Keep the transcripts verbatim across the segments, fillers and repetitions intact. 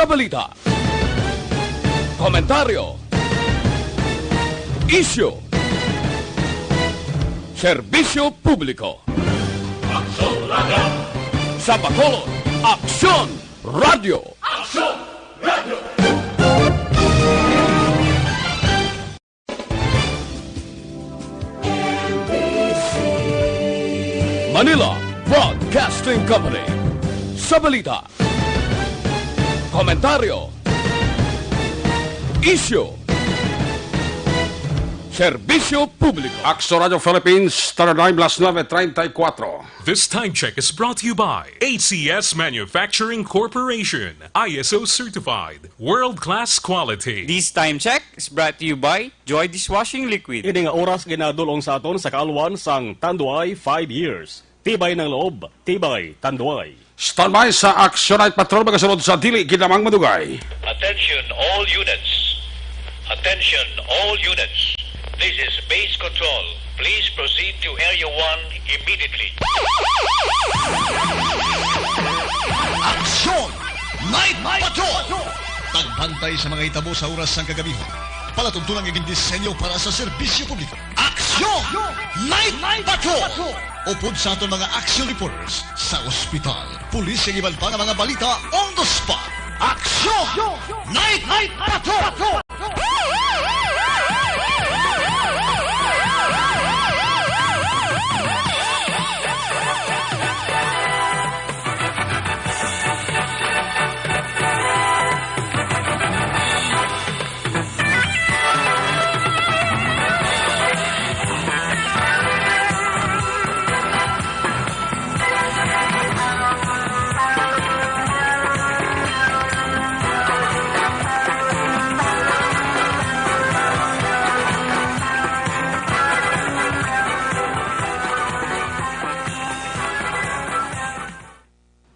Balita. Komentaryo. Isyu. Serbisyo publiko. Aksyon Radio. Sa Bacolod, Aksyon Radio. Aksyon Radio. Manila Broadcasting Company. Sa balita, komentaryo, isyu, serbisyo publiko. Aksyon Radio Philippines, Standard Time, las nuebe treinta y cuatro. This time check is brought to you by A C S Manufacturing Corporation, I S O certified, world-class quality. This time check is brought to you by Joy Dishwashing Liquid. Ini nga oras ginadul-ong sa aton sa kaalwan sang Tanduay five years. Tibay ng loob, tibay Tanduay. Standby sa Action Night Patrol, magasunod sa dili gid lamang madugay. Attention all units. Attention all units. This is base control. Please proceed to Area one immediately. Action Night Patrol! Pagbantay sa mga hitabo sa oras sang kagabihan. Palatuntunan nga gindisenyo para sa serbisyo publiko. Action Night Patrol! Upod sa aton mga action reporters sa ospital, pulis, kag iban pa nga mga balita on the spot. Action Night Patrol!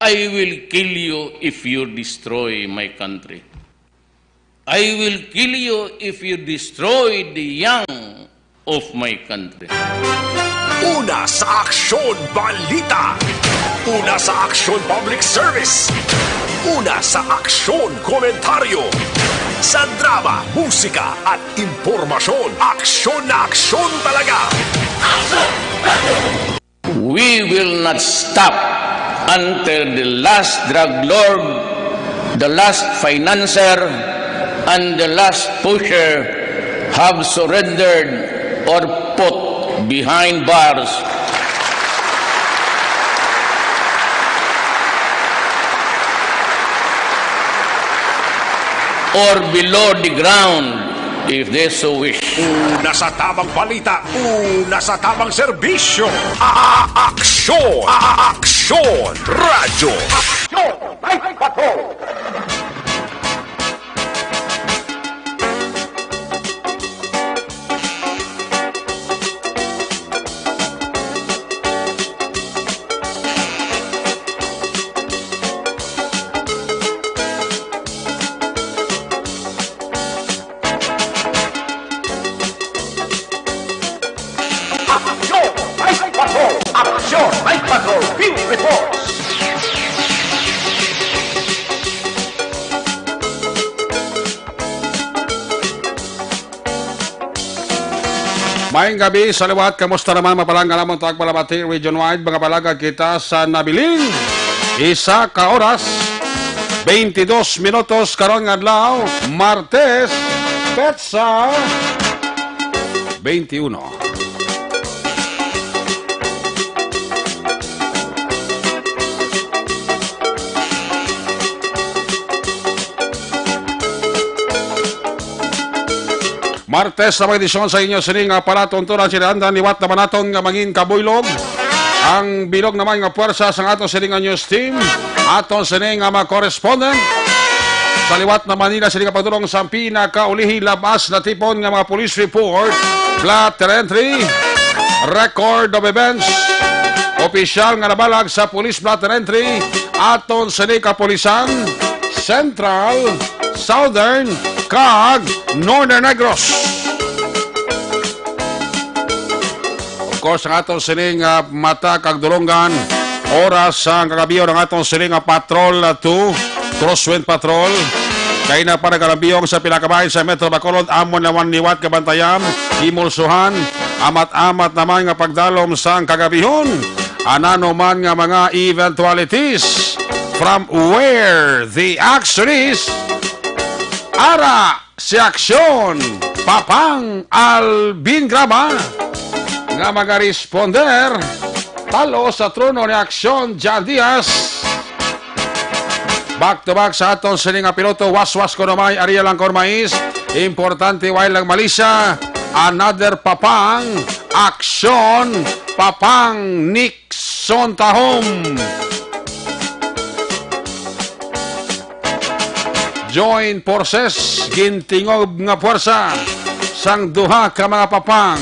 I will kill you if you destroy my country. I will kill you if you destroy the young of my country. Una sa Aksyon Balita. Una sa Aksyon Public Service. Una sa Aksyon Komentaryo. Sa drama, musika, at impormasyon, aksyon na aksyon talaga. We will not stop until the last drug lord, the last financier, and the last pusher have surrendered or put behind bars or below the ground if they so wish. Una sa tamang balita, una sa tamang serbisyo. A-, a-, aksyon, a-, a-, aksyon, radyo. Aksyon, Night Patrol. Aksyon! Night Patrol! Aksyon! Night Patrol! Field Reports! Maayong gabi sa liwat. Kamusta naman? Mapalangga namon tagpalabati region-wide. Mga palagag kita sa nabiling isa ka oras, twenty-dos minutos karon nga adlaw, Martes, petsa twenty-uno. Martes na mga edisyon sa inyo sini nga palatuntunan, sila andan liwat naman naton nga mangin kabuylog. Ang bilog naman nga puwersa sa aton sini nga news team, aton sini nga mga correspondent. Sa liwat na Manila, sini nga pagdulong sa pinakaulihi labas na tipon nga mga police report, blotter entry, record of events, opisyal nga nabalag sa police blotter entry, aton sini kapulisan, Central, Southern, kag Northern Negros. Of course, ang aton sining, ah, mata kag dulonggan, oras sa kagabion ang aton sining, ah, Patrol two. Crosswind Patrol. Kay na pa nagalambiyong sa pila ka bahin sa Metro Bacolod, amon naman liwat kabantayan, himulsuhan, amat-amat naman nga pagdalom sang kagabihon. Anano man nga mga eventualities, from where the action is, ara si aksyon, Papang Alvin Graba, nga magaresponder talo sa trono ni aksyon, Jan Diaz. Back to back sa aton sini nga piloto, waswas ko namay, Ariel Angkor Mais. Importante, way lang malisya. Another Papang, aksyon, Papang Nixon Tahom. Joint forces, gintingob nga puwersa sang duha ka mga Papang,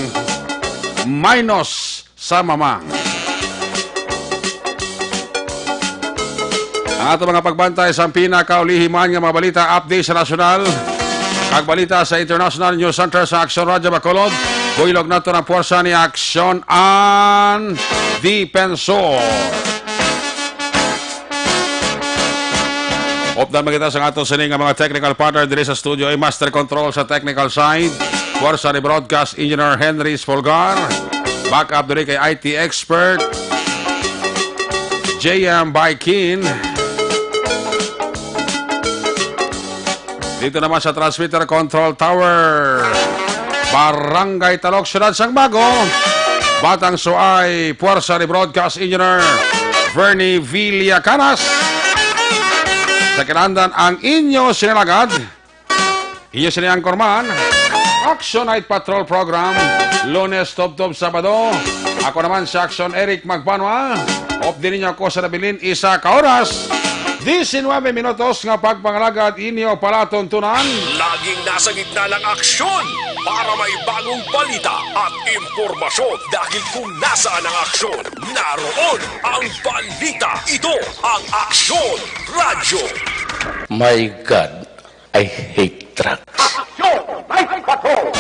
minus sa Mamang. Ang ato mga pagbantay sa pinakaulihi man nga mga balita, update sa nasyonal, kag balita sa International News Center sa Aksyon Radyo Bacolod. Buylog nato ang puwersa ni Aksyon and Defensor. Updan man kita sa ato sini nga mga technical partner diri sa studio, ay master control sa technical side, puwersa ni broadcast engineer Henry Spolgar. Backup diri kay I T expert J M Baikin. Dito naman sa transmitter control tower, Barangay Talok, Siyudad sang Bago, Batang Suay, puwersa ni broadcast engineer Vernie Villacanas. Sa kinahanglan, ang inyo sinalagad, inyo sini anchorman, Action Night Patrol Program, Lunes tubtob Sabado. Ako naman si Action Eric Magbanwa. Updi ninyo ako sa nabilin, isa ka oras, diecinuebe minutos nga pagpangalagad inyo palatuntunan. Laging nasa gitna ng aksyon para may bagong balita at impormasyon. Dahil kung nasaan ang aksyon, naroon ang balita. Ito ang Aksyon Radyo. My God, I hate truck. Aksyon! May patrol!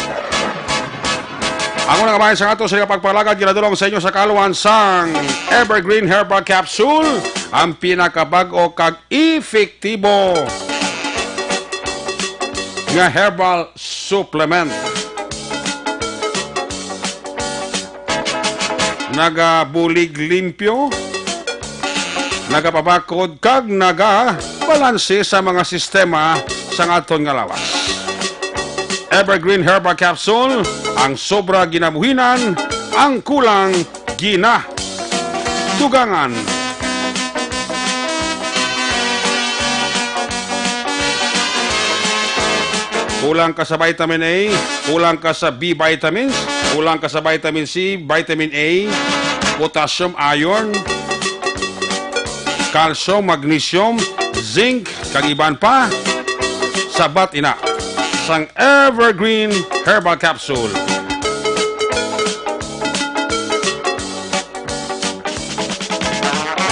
Ang unang kabahin sa ato sa pagpalagad, ginadulong sa inyo sa kaluan sang Evergreen Herbal Capsule, ang pinakabag-o kag epektibo nga herbal supplement. Nagabulig limpyo, nagapabakod, kag nagabalanse sa mga sistema sang aton nga lawas. Evergreen Herbal Capsule, ang sobra ginabuhinan, ang kulang ginadugangan. Kulang ka sa vitamin A, kulang ka sa B vitamins, kulang ka sa vitamin C, vitamin A, potassium, iron, calcium, magnesium, zinc, kag iban pa. Sabat ina sang Evergreen Herbal Capsule.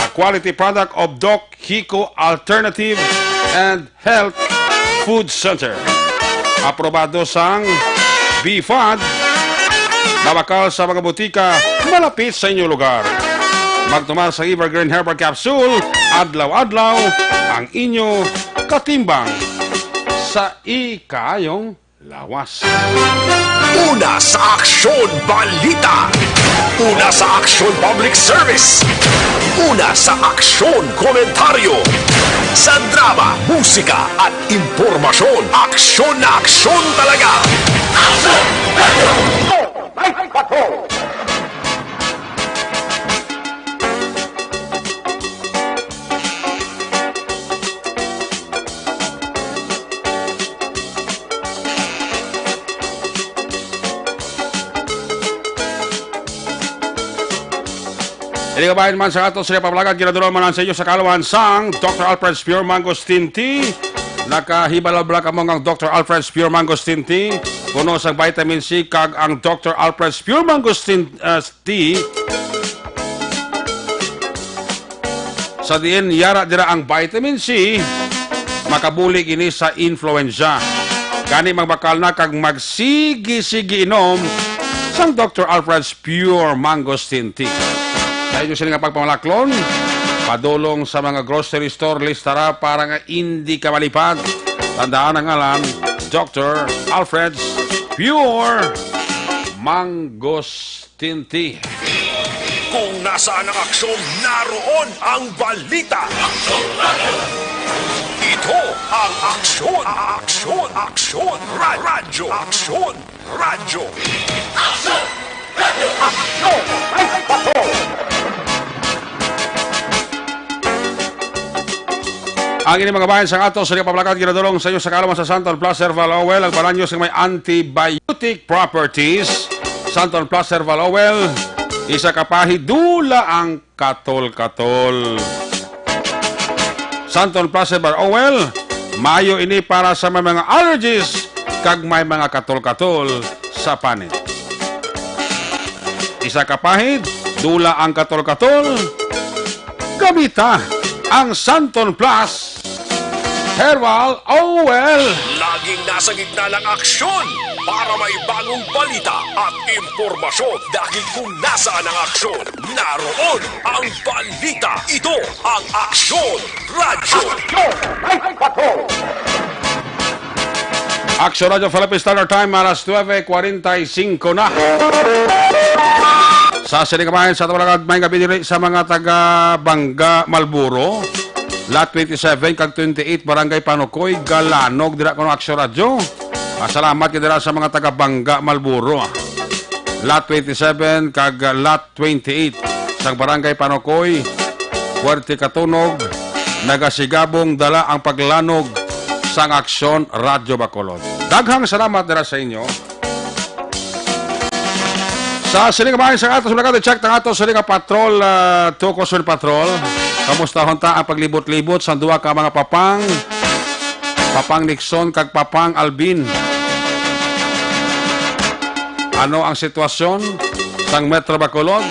A quality product of Doc Kiko Alternative and Health Food Center. Aprobado sang B fad, mabakal sa mga butika malapit sa inyo lugar. Magtumar sa Evergreen Herbal Capsule, adlaw-adlaw ang inyo katimbang sa ikaayong lawas. Una sa aksyon, balita. Una sa aksyon, public service. Una sa aksyon, komentaryo. Sa drama, musika, at impormasyon, aksyon na aksyon talaga. Aksyon! Aksyon! May patrol! Ini kabahin man sa ato sa pamalagat, ginadulong man sa inyo sa kaluan sang Doctor Alfred's Pure Mangosteen Tea. Nakahibalo bala kamo nga ang Doctor Alfred's Pure Mangosteen Tea puno sang vitamin C, kag ang Doctor Alfred's Pure Mangosteen, uh, Tea. Sa diin yara dira ang vitamin C, makabulig ini sa influenza. Gani, magbakal na kag magsigi-sigi inom sang Doctor Alfred's Pure Mangosteen Tea. Sa inyo sini nga pagpamalaklon, Padulong sa mga grocery store, listara para nga indi ka malipad. Tandaan ang ngalan, Doctor Alfred's Pure Mangosteen Tea. Kung nasaan ang aksyon, naroon ang balita. Ito ang aksyon, aksyon, aksyon, ra- radyo, aksyon, radyo. Aksyon! Radyo! Aksyon! Ay, patrol! Ang ini mga bahin sa ato sa kapapalakat ginadulong sa inyo sa kaalaman sa Santon Plus Herbal Oil, ang baranyo sa may antibiotic properties. Santon Plus Herbal Oil, isa ka pahid, dula ang katol-katol. Santon Plus Herbal Oil, maayo ini para sa may mga allergies kag may mga katol-katol sa panit. Isa ka pahid, dula ang katol-katol, gamita ang Santon Plus Herbal Oil. Laging nasa gitna ng aksyon para may bagong balita at impormasyon. Dahil kung nasaan ang aksyon, naroon ang balita. Ito ang Aksyon Radyo. Aksyon! Ay, patrol! Aksyon Radyo Philippine Standard Time, alas nuebe kwarenta y cinco na. Sa sining kabahin sa Tabalagad, may gabi diri sa mga taga Banga, Malburo, Lot twenty-seven kag twenty-eight, Barangay Panukoy, Galanog, dira kuno Aksyon Radyo. Ah, salamat kay dira sa mga taga Banga, Malburo, ah. Lot twenty-seven kag, ah, Lot twenty-eight sang Barangay Panukoy, Fuerte Katunog, nagasigabong dala ang paglanog sang Aksyon Radyo Bacolod. Daghang salamat dira sa inyo. Sa sining kabahin sa ato, sa nagati-check ang ato sining nga patrol, ah, Tukoson Patrol. Kamustahon ta ang paglibot-libot sa duha ka mga papang, Papang Nixon kag Papang Alvin. Ano ang sitwasyon sang Metro Bacolod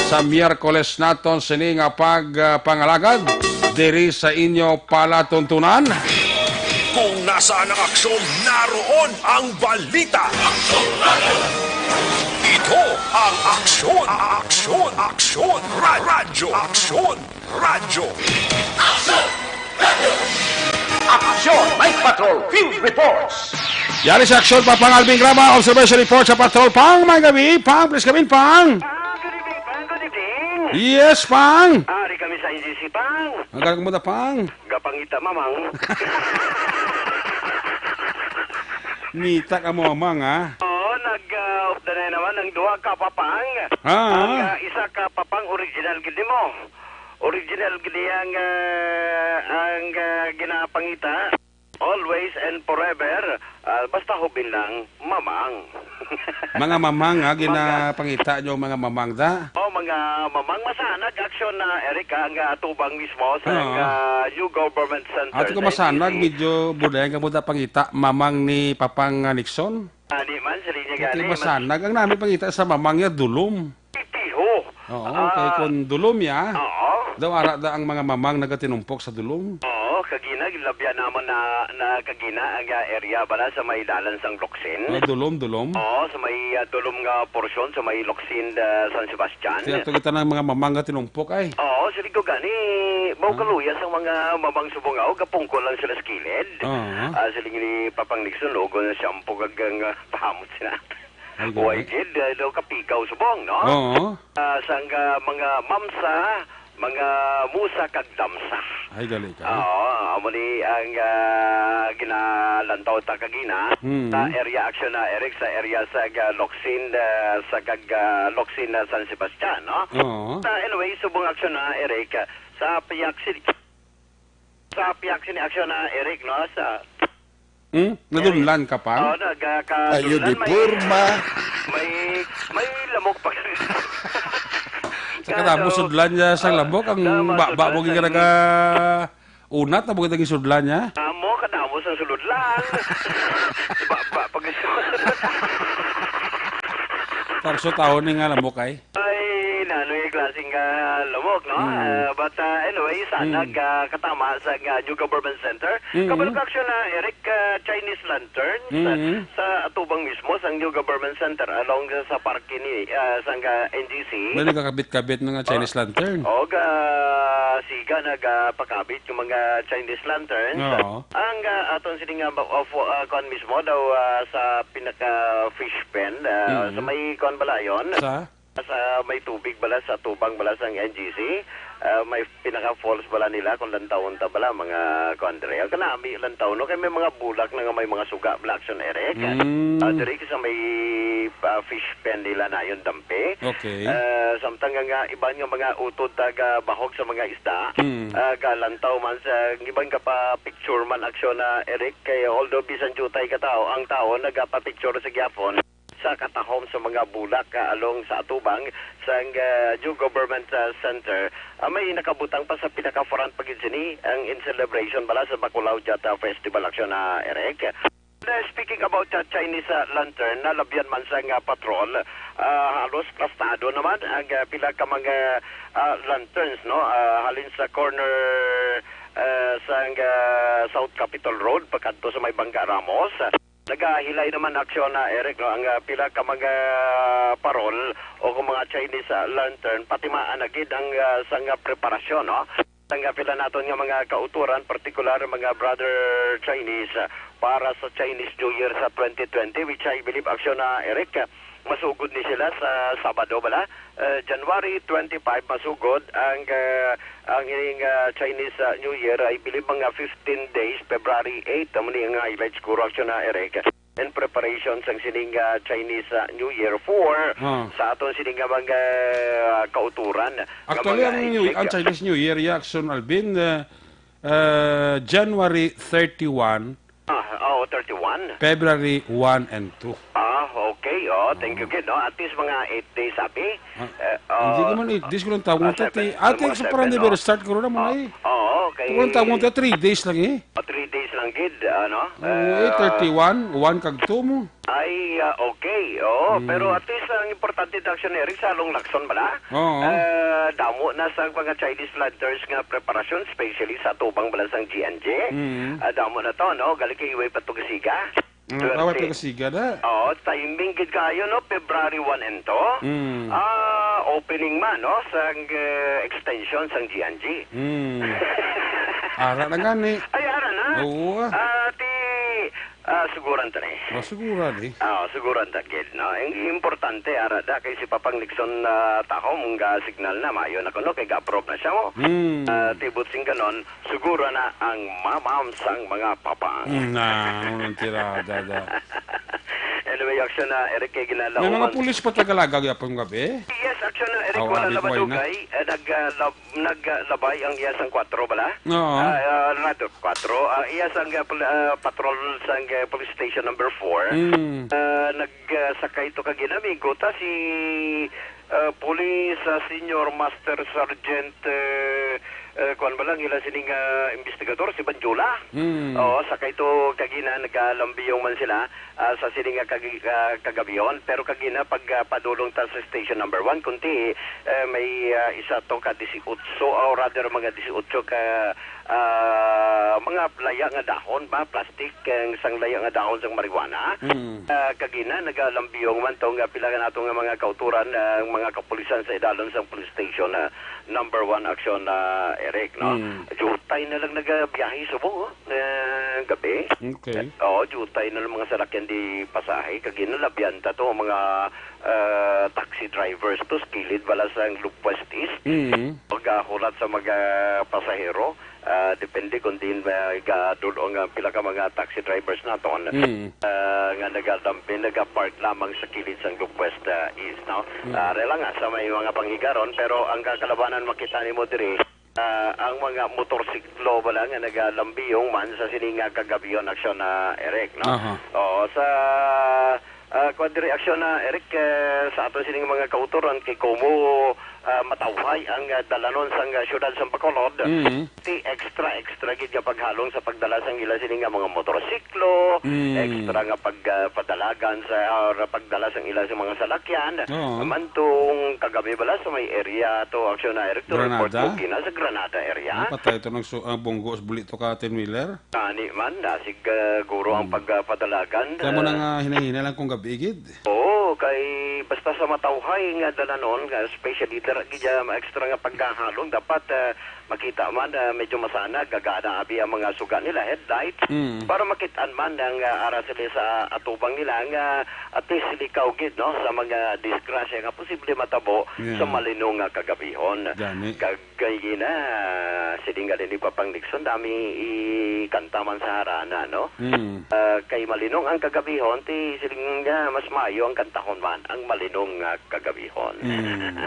sa Miyerkules naton sini nga pag, ah, pangalagad diri sa inyo palatuntunan? Kung nasaan ang aksyon, naroon ang balita. Ito ang Aksyon, Aksyon, Aksyon, Ra- Radyo, Aksyon, Radyo. Aksyon! Aksyon! Night Patrol Field Reports! Yari sa aksyon, Papang Alvin Grama, observation report sa patrol. Pang, may gabi. Pang, please come in, Pang. Ah, good evening, Pang. Good evening. Yes, Pang. Ari kami sa N G C, Pang. Ang galing mo na, Pang. Gapangita, Mamang. Ngita ka mo, Mamang, ha? Oo, nag, ah, upda na naman ang duha ka papang. Ah. Ang, ah, isa ka papang original gid mo. Original gid ang, ah, ang, ah, ginapangita. Always and forever, ah, basta hubin lang, Mamang. Mga mamang, ha, Mga ginapangita nyo, mga mamang, da? Oh, mga mamang, masanag aksyon na, Eric, ang, ah, atubang mismo sa, Oo. ah, New Government Center Ato ko sa masanag, N G C. Medyo budaya ka mo da pangita, mamang ni Papang, ah, Nixon. Ani man, sa linya Ati gani, mas masanag. Ang nami pangita sa mamang niya, dulom. Pitiho. Oo, Ah, kay kun dulom ya, oo. Daw ara da ang mga mamang nagatinumpok sa dulom. Oo, kagina, labya naman na, na kagina ang, ah, area bala sa may dalan sang Locsin. Ah, dulom, dulom. Oo, sa may, ah, dulom nga porsyon, sa may Locsin, ah, San Sebastian. Kaya to kita ng mga mamang nga tinumpok ay. Oo, siling ko gani, baw Ah. kaluya sa mga mamang subong ako, gapungko lang sila sa kilid. Oo. Ah, siling ni Papang Nixon, logo na shampoo kag ang, ah, pahamot sila. Ay, Uy, grabe. Gid, ah, daw kapigaw subong, no? Oo. Ah, sang, ah, mga mamsa, mga musa kag damsa. Ay, gali ka. Oo, amo ni ang, ah, ginalantaw ta kagina Mm. sa area action na, Eric, sa area sa, ah, Locsin, ah, sa kag, ah, Locsin na San Sebastian, no? Oo. Sa, anyway, subong action na, Eric, ah, sa Piak City. Sa piyak sini aksyon na, Eric, no? Sa Hmm? Nadunlan ka pa? Oh, nagka- Ayo, kadunlan, di may, porma. may, may lamok pa. Sa kadamo sudlan niya sang lamok, ang Kadamo baba sudlan mo gid sang ka nag-unat, na mo gid ang isudlan niya? Amo, kadamo sang suludlan. Baba pa gid. Tarso taon ni nga lamok ay. Ay, na, Ano yung klaseng, ah, lamok, no? Mm. Ah, but, ah, anyway, sana Mm. ga-, katama sa, ah, New Government Center. Mm. Kabalo ka, actually, na Eric, ah, Chinese lanterns, ah, Mm. sa atubang mismo sa New Government Center along sa parke ni, ah, sa, ah, N G C. May nagakabit-kabit na nga Chinese Ah. lantern. O, ga-, siga nagapakabit yung mga Chinese lanterns. Oo. Ang, ah, aton sini nga, ah, fo-, ah, kuan mismo daw, ah, sa pinaka fish pen, ah, Mm. sa may kuan bala yon? Sa? Sa may tubig bala, sa tubang bala sang N G C, ah, may pinaka-falls bala nila, kung lantawon ta bala, mga kuan diri. Ang kanami lantaw, no? Kay may mga bulak na nga may mga suga bala, action, Eric. Mm. Ah, diri sa may, ah, fish pen nila na yun, dampi. Okay. Ah, samtang nga, nga iban nga mga utod taga bahog sa mga isda, Mm. ah, galantaw man sa iban ka pa picture man, action, na Eric, kay although bisan jutay ka tao, ang tao nagapa-picture sa gyapon. Sa katahom sa mga bulak, ah, along sa atubang sang, ah, New Government, ah, Center, ah, may nakabutang pa sa pinaka-front pa gid sini ang in celebration bala sa Bacolao Jata Festival, action, na Eric. Uh, speaking about sa Chinese, ah, lantern, nalabyan man sang, ah, patrol, ah, halos plastado naman ang, ah, pila ka mga, ah, lanterns, no? Ah, halin sa corner, ah, sang, ah, South Capitol Road, pakadto sa may Bangga Ramos. Nagahilay naman aksyon na, Eric, no? Ang, ah, pila ka mga parol o kung mga Chinese, ah, lantern, patimaan na gid ang, ah, sang, ah, preparasyon, no? Ang, ah, pila naton nga mga kauturan, partikular mga brother Chinese, ah, para sa Chinese New Year sa twenty twenty, which I believe, aksyon na, Eric, ah, masugod ni sila sa Sabado, bala? Eh, January twenty-five, masugod ang, ah, ang ining, ah, Chinese, ah, New Year, I believe, mga fifteen days, February eight, amo ni ang highlight siguro, aksyon na, Eric, in preparation sang sining, ah, Chinese, ah, New Year four Ah. sa aton sining nga mga, ah, kauturan nga Actually, mga ang New, English. Ang Chinese New Year, ya, aksyon, Alvin, ah, ah, January thirty-one, Ah, oo, thirty-one. February one and two. Ah, okay. Oh, thank you, Oo. Gid, no? At least mga eight days, abi. Ah, Eh, hindi oh, naman eight days, ko lang tawag ah, mo, tati. seven, Ate, mga sa seven, parang di ba oh. Start ko na mo na Oh, eh. Oo, okay. Ko lang tawag mo, tati, three days lang eh. Oh, three days lang, gid, ano? Oo, eh, Eh, thirty-one, one kag two mo. Ay, ah, okay. Oo, Mm. pero at least ang importante, Daction Eric, sa along Lacson bala. Oo. Ah, damo na sa mga Chinese planters nga preparasyon, especially sa tubang bala sang G N G. Mm. Ah, damo na to, no? Galing kay Iway Patugasiga. Mm, Swerte. Awat ka kasiga na. Oo, timing gid kayo, no? February one and two. Mm. Ah, opening man, no? Sang, eh, extension sang G N G. Mm. Ara na gani. Ay, ara na. Oo, ah. Ah, ti, ah, suguran ta ni. Oh, suguran eh. Ah, suguran ta gid, no? Ang importante, ara da, kay si Papang Nixon, ah, Taho, mong ga-signal na, maayo na kuno, kay ga-approve na siya, mo. Mm. Ah, tibot sing ganon, suguran na ang mamam sang mga papang. Mm, na, ang tirada da. Anyway, action na, Eric, kay May mga ginalauman. Pulis pa tagalagaw yapon gabi? Yes, action na, Eric, Aw, wala abi na ko ay na. Madugay. Eh, nag, ah, lab-, naglabay ang iya sang kwatro bala. Oo. Ah, ah, not kwatro. Ah, iya sang, ah, pol-, ah, patrol sang, ah, police station number four. Mm. Ah, nag, ah, sakay to kagina, amigo ta si, ah, Police, ah, Senior Master Sergeant, eh, eh, kuwan ba lang, ila sining, ah, investigador, si Banjula. Mm. Oo, sakay to kagina, nagalambiyong man sila. Ah, sa sini nga kag-, ah, kagabihon. Pero kagina pag, ah, padulong ta sa station number one, kunti, eh, may, ah, isa to ka disiotso, or rather, mga disiotso ka, ah, mga laya nga dahon ba, plastic, ang sang laya nga dahon sang marijuana. Mm. Ah, kagina, nagalambiyong man to nga pila ka nato nga mga kauturan, ah, ang mga kapulisan sa idalom sang police station na number one action na Eric, no? Mm. Jutay na lang nagabiyahe subong, oh. Eh, gabi. Okay. Oo, jutay na lang mga salakyan di pasahe. Kag ginalabian ta to, mga, ah, taxi drivers to, sa kilid bala sa Lubwest East. Mm. Pagkahulat sa mga pasahero, ah, depende kung diin ba gadul-ong ang pila ka mga taxi drivers naton, Mm. ah, nga nagadampi, nagapark lamang sa kilid sa Lubwest, ah, East, no? Mm. Ah, rela nga sa may mga panghigaron, pero ang kakalabanan makita nimo diri, ah, ang mga motorsiklo bala nga nagalambiyong man sa sini nga kagabihon aksyon na Eric, no? Aha. Oo, sa, ah, kwan diri aksyon na Eric, eh, sa aton sining mga kauturan kay Como, ah, matawhay ang, ah, dalanon sang, ah, siyudad sang Bacolod. Mm. Ti extra, extra gid nga paghalong sa pagdala sang ila sini nga mga motorsiklo, Mm. extra nga pag, ah, padalagan sa, or pagdala sang ila sa mga salakyan. Oo. Mantong kagabi bala sa may area to, aksyon na, Eric, to report Granada? Mo gina sa Granada area. Ay, patay to nang su-, ang bunggo sa buli to ka ten-wheeler? Ani man, nasig, ah, guro ang Mm. pagpadalagan, Kaya mo ah, na nga hinay-hinay lang kung gabi gid. Oo, kay basta sa matawhay nga dalanon, nga especially dira gid, ah, extra nga pagkahalong, dapat, ah, makita man, ah, medyo masanag, gagana abi ang mga suga nila, headlights, Mm. para makit-an man ang, ah, ara sila sa atubang nila nga at least likaw gid, no, sa mga disgrasya nga posible matabo Yeah. sa malinong nga kagabihon. Gani. Kag Kay gina, siling nga ni Papang Nixon, dami ikanta man sa harana, no? Mm. Ah, kay malinong ang kagabihon, ti siling nga mas maayo ang kantahon man ang malinong nga kagabihon. Mm.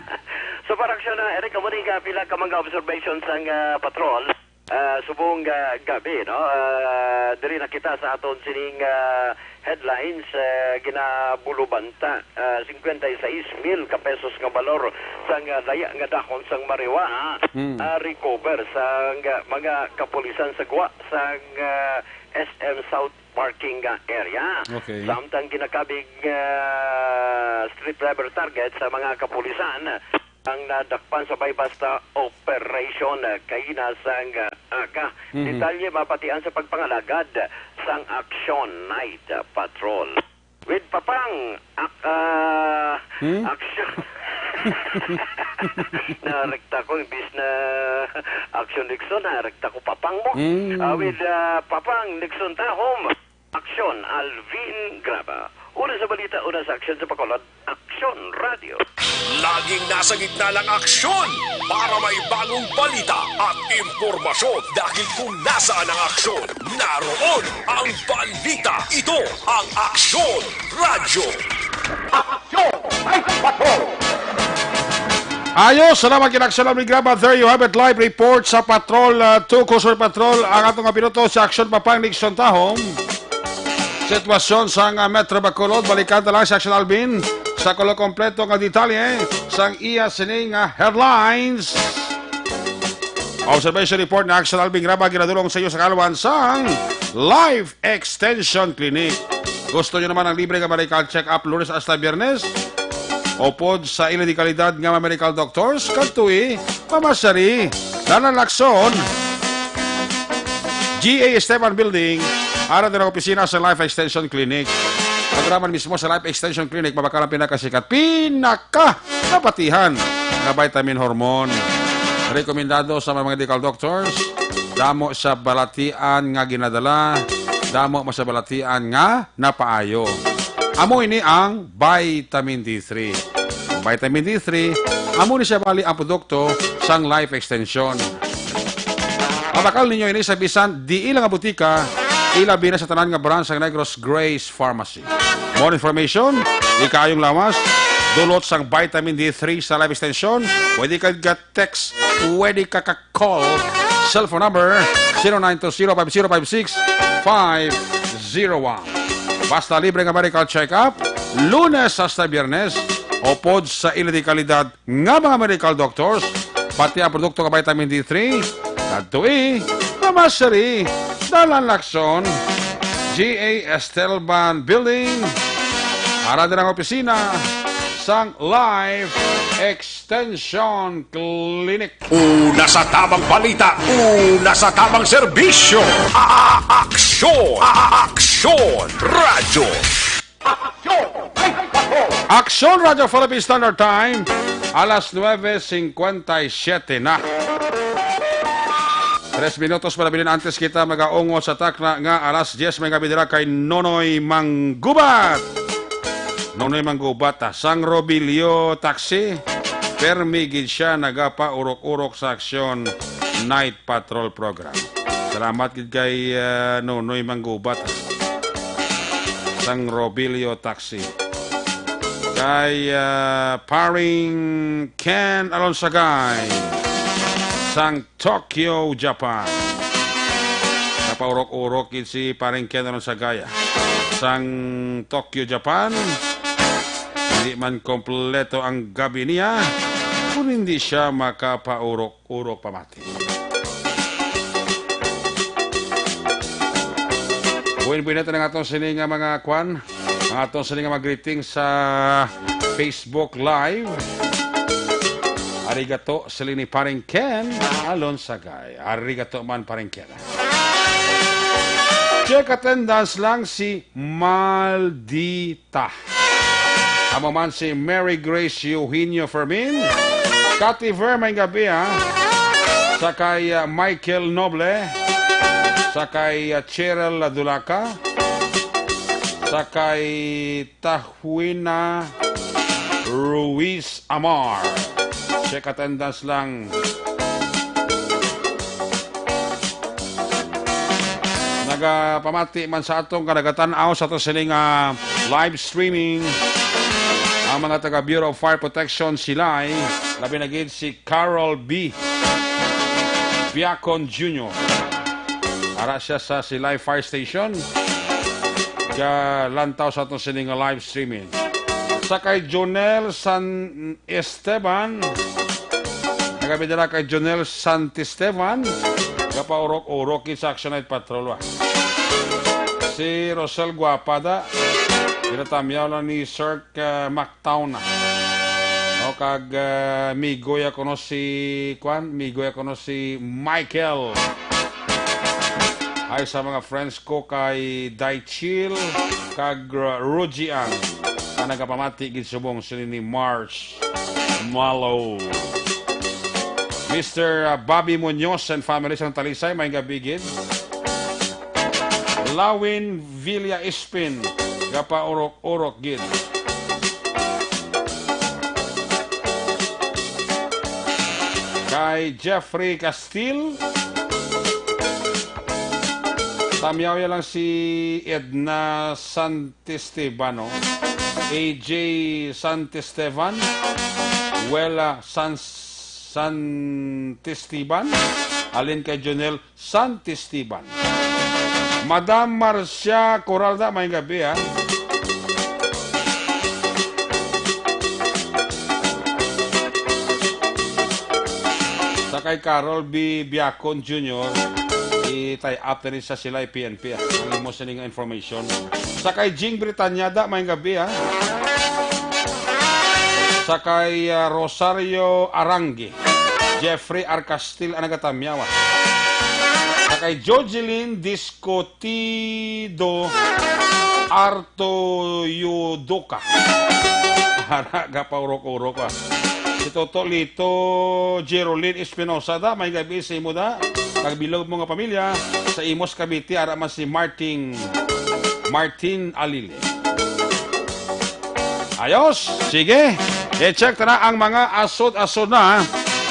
So, para aksyon na, Eric, amo ni nga pila ka mga observations ang, ah, patrol, ah, subong, ah, gabi, no? Ah, diri na kita sa aton sining, ah, headlines, ah, ginabulubanta, ah, cincuenta y seis mil ka pesos nga balor sang, ah, laya nga dahon sang marijuana, Mm. ah, recover sang, ah, mga kapulisan sa Guwa sang, ah, S M South parking, ah, area. Okay. Samtang ginakabig, ah, street driver target sa mga kapulisan ang nadakpan sa Bay Basta Operation, ah, kaina sang, ah, aga. Mhm. Detalye mapatian sa pagpangalagad sang Action Night, ah, Patrol. With Papang, ak-, ah, Hmm? Action. Narekta ko, imbis na Action Nixon, narekta ko Papang mo. Hmm. Ah, with, ah, Papang Nixon Tahom. Aksyon, Alvin Graba. Una sa balita, una sa aksyon sa Bacolod, Aksyon Radio. Laging nasa gitna ng aksyon para may bagong balita at impormasyon. Dahil kung nasaan ang aksyon, naroon ang balita. Ito ang Aksyon Radio. Aksyon! Ay, patrol! Ayos, salamat kay Aksyon Alvin Graba. There you have it, live report sa Patrol, uh, two Kusur Patrol. Ang atong kapiloto si Aksyon Papang Nixon Tahom. Sitwasyon sa nga Metro Bacolod, balikan ta lang si Aksyon Alvin sa kulo kompleto nga detalye sang iya sini nga headlines. Observation report ni Aksyon Alvin Graba, ginadulong sa iyo sa kalwan sang Life Extension Clinic. Gusto niyo naman ang libre nga medical check-up Lunes hasta Biyernes? Upod sa ila di kalidad nga mga medical doctors, kadtoi, pamasyari, Dalan Lacson, G A Esteban Building, ara din ang opisina sa Life Extension Clinic. Pagaraman mismo sa Life Extension Clinic, mabakal ang pinakasikat, pinaka napatihan nga vitamin hormone. Rekomendado sa mga medical doctors, damo sa balatian nga ginadala, damo mo sa balatian nga napaayo. Amo ini ang vitamin D three. Ang vitamin D three, amo ni siya bali ang produkto sang Life Extension. Mabakal ninyo ini sa bisan diin lang nga butika, ilabi na sa tanan nga branch sang Negros Grace Pharmacy. More information, ikaayong lawas, dulot sang vitamin D three sa Life Extension, pwede ka ga-text, pwede ka ka-call. Cellphone number, zero nine two zero five zero five six five zero one. Basta libre nga medical check-up, Lunes hasta Biyernes, upod sa ila di kalidad nga mga medical doctors, pati ang produkto nga vitamin D three, kadtoi, pamasyari, Dalan Lacson, G A Estelban Building, ara din ang opisina sang Life Extension Clinic. Una sa tamang balita, una sa tamang serbisyo. A-, a-, aksyon, a-, a-, aksyon, radyo. Aksyon! Aksyon Radio Philippine Standard Time, alas nuebe cincuenta y siete na. Tres minutos para bilin antes kita magaungot sa takna nga alas diez may gabi dira kay Nonoy Manggubat. Nonoy Manggubat, ah, sang Robilio Taxi. Permi gid siya nagapaurok-urok sa aksyon Night Patrol Program. Salamat gid kay, ah, Nonoy Manggubat, ah, sang Robilio Taxi. Kay, ah, paring Ken Alonsagay sang Tokyo, Japan. Napaurok-urok gid si paring Ken Alonsagay sang Tokyo, Japan. Hindi man kompleto ang gabi niya. Hindi siya makapaurok-urok pamati. Buhin-buhin natin ang atong sini nga mga kwan, ang atong sini nga mga greetings sa Facebook Live. Arigato, sila ni Paring Ken Alonsagay. Arigato man, Paring Ken. Check attendance lang si Maldita. Amo man si Mary Grace Eugenio Fermin, Cathy Ver, may gabi, ha? Sa kay, ah, Michael Noble, sa kay, ah, Cheryl Dulaca, sa kay Tahwina Ruiz Amar. Check attendance lang. Nagapamati man sa atong kanagatan-aw sa ato sining, ah, live streaming ang mga taga Bureau of Fire Protection, sila'y labi na gid si Carol B Biacon Junior. Ara siya sa Silay Fire Station. Galantaw sa aton sining live streaming. Sa kay Jonel San Esteban. Nagabidala kay Jonel Santisteban. Gapaurok-urok gid sa Action Night Patrol, ah. Si Rosel Guapada. Ginatamyaw lang ni Sir, ah, Mactown, ah. O, kag, ah, migoy ako no si, kwan, migoy ako no si Michael. Ay, sa mga friends ko kay Daichil kag, uh, Rujian, ang nagapamati gid subong sini ni March Malo. Mister, uh, Bobby Munoz and family sa Talisay, may gabi gid. Lawin Villa Espin, gapaurok-urok gid. Kay Jeffrey Castil, tamyaw ya lang si Edna Santisteban, no? A J Santisteban, Wela San-, Santisteban, alin kay Jonel Santisteban. Madam Marcia Coralda, may gabi, ha? Sa kay Carol B Biacon Junior, i-tie up na rin sa sila, i-P N P, ah, ang imo sining information. Sa kay Jing Britanyada, may gabi, ha? Sa kay, ah, Rosario Arangui, Jeffrey Arcastil ang nagatamyaw, ah. Sa kay Jojeline Discotido Artoyodoka. Ara, gapaurok-urok, ah. Si Toto Lito Jerolyn Espinosa da, may gabi sa imo da. Kag bilog mo nga pamilya, sa Imus, Cavite, ara man si Martin, Martin Alile. Ayos, sige. I-check ta na ang mga asod-asod na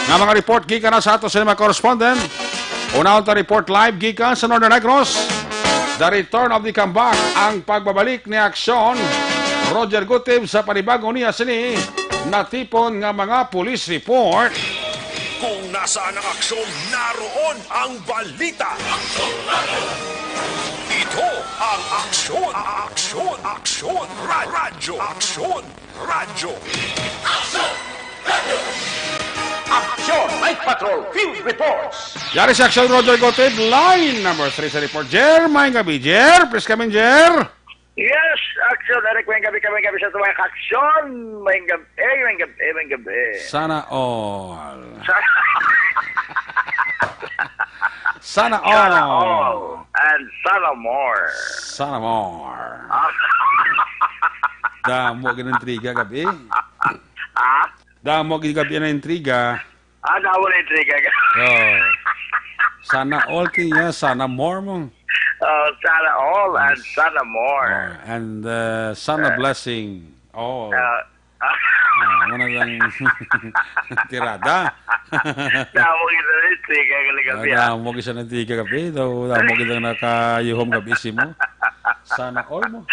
nga mga report gikan na sa ato sa mga correspondent. Unahon ta report live gikan sa Northern Negros. The return of the comeback, ang pagbabalik ni Aksyon Roger Gutib sa panibago niya sini natipon nga mga police report. Kung nasaan ang aksyon, naroon ang balita. Ito ang Aksyon, Aksyon, Aksyon, Ra-, Radyo, Aksyon, Radyo. Aksyon Night Patrol Field Reports. Yari si Aksyon Roger Gotid, line number three sa report. Jer, may gabi, Jer. Please come in, Jer. Yes, Aksyon Eric, may gabi kami, gabi sa mga Aksyon. May gabi, may gabi, may gabi. Sana all. Sana, sana all. Sana all. And sana more. Sana more. Ah. Damo gid ang intriga gabi. Ah? Damo gid gabi ang intriga. Ah, damo na intriga ka. Oh. Sana all kaya, sana more mo. Oh, sana all and sana more. Oh, and, uh, sana blessing. Oh. Ah, ah. Ah, ano na lang tirada? Damo kita na intriga ka gabi, ah. Damo kita na intriga gabi. Daw, damo kita nakayuhom gabi si mo. Sana all mo.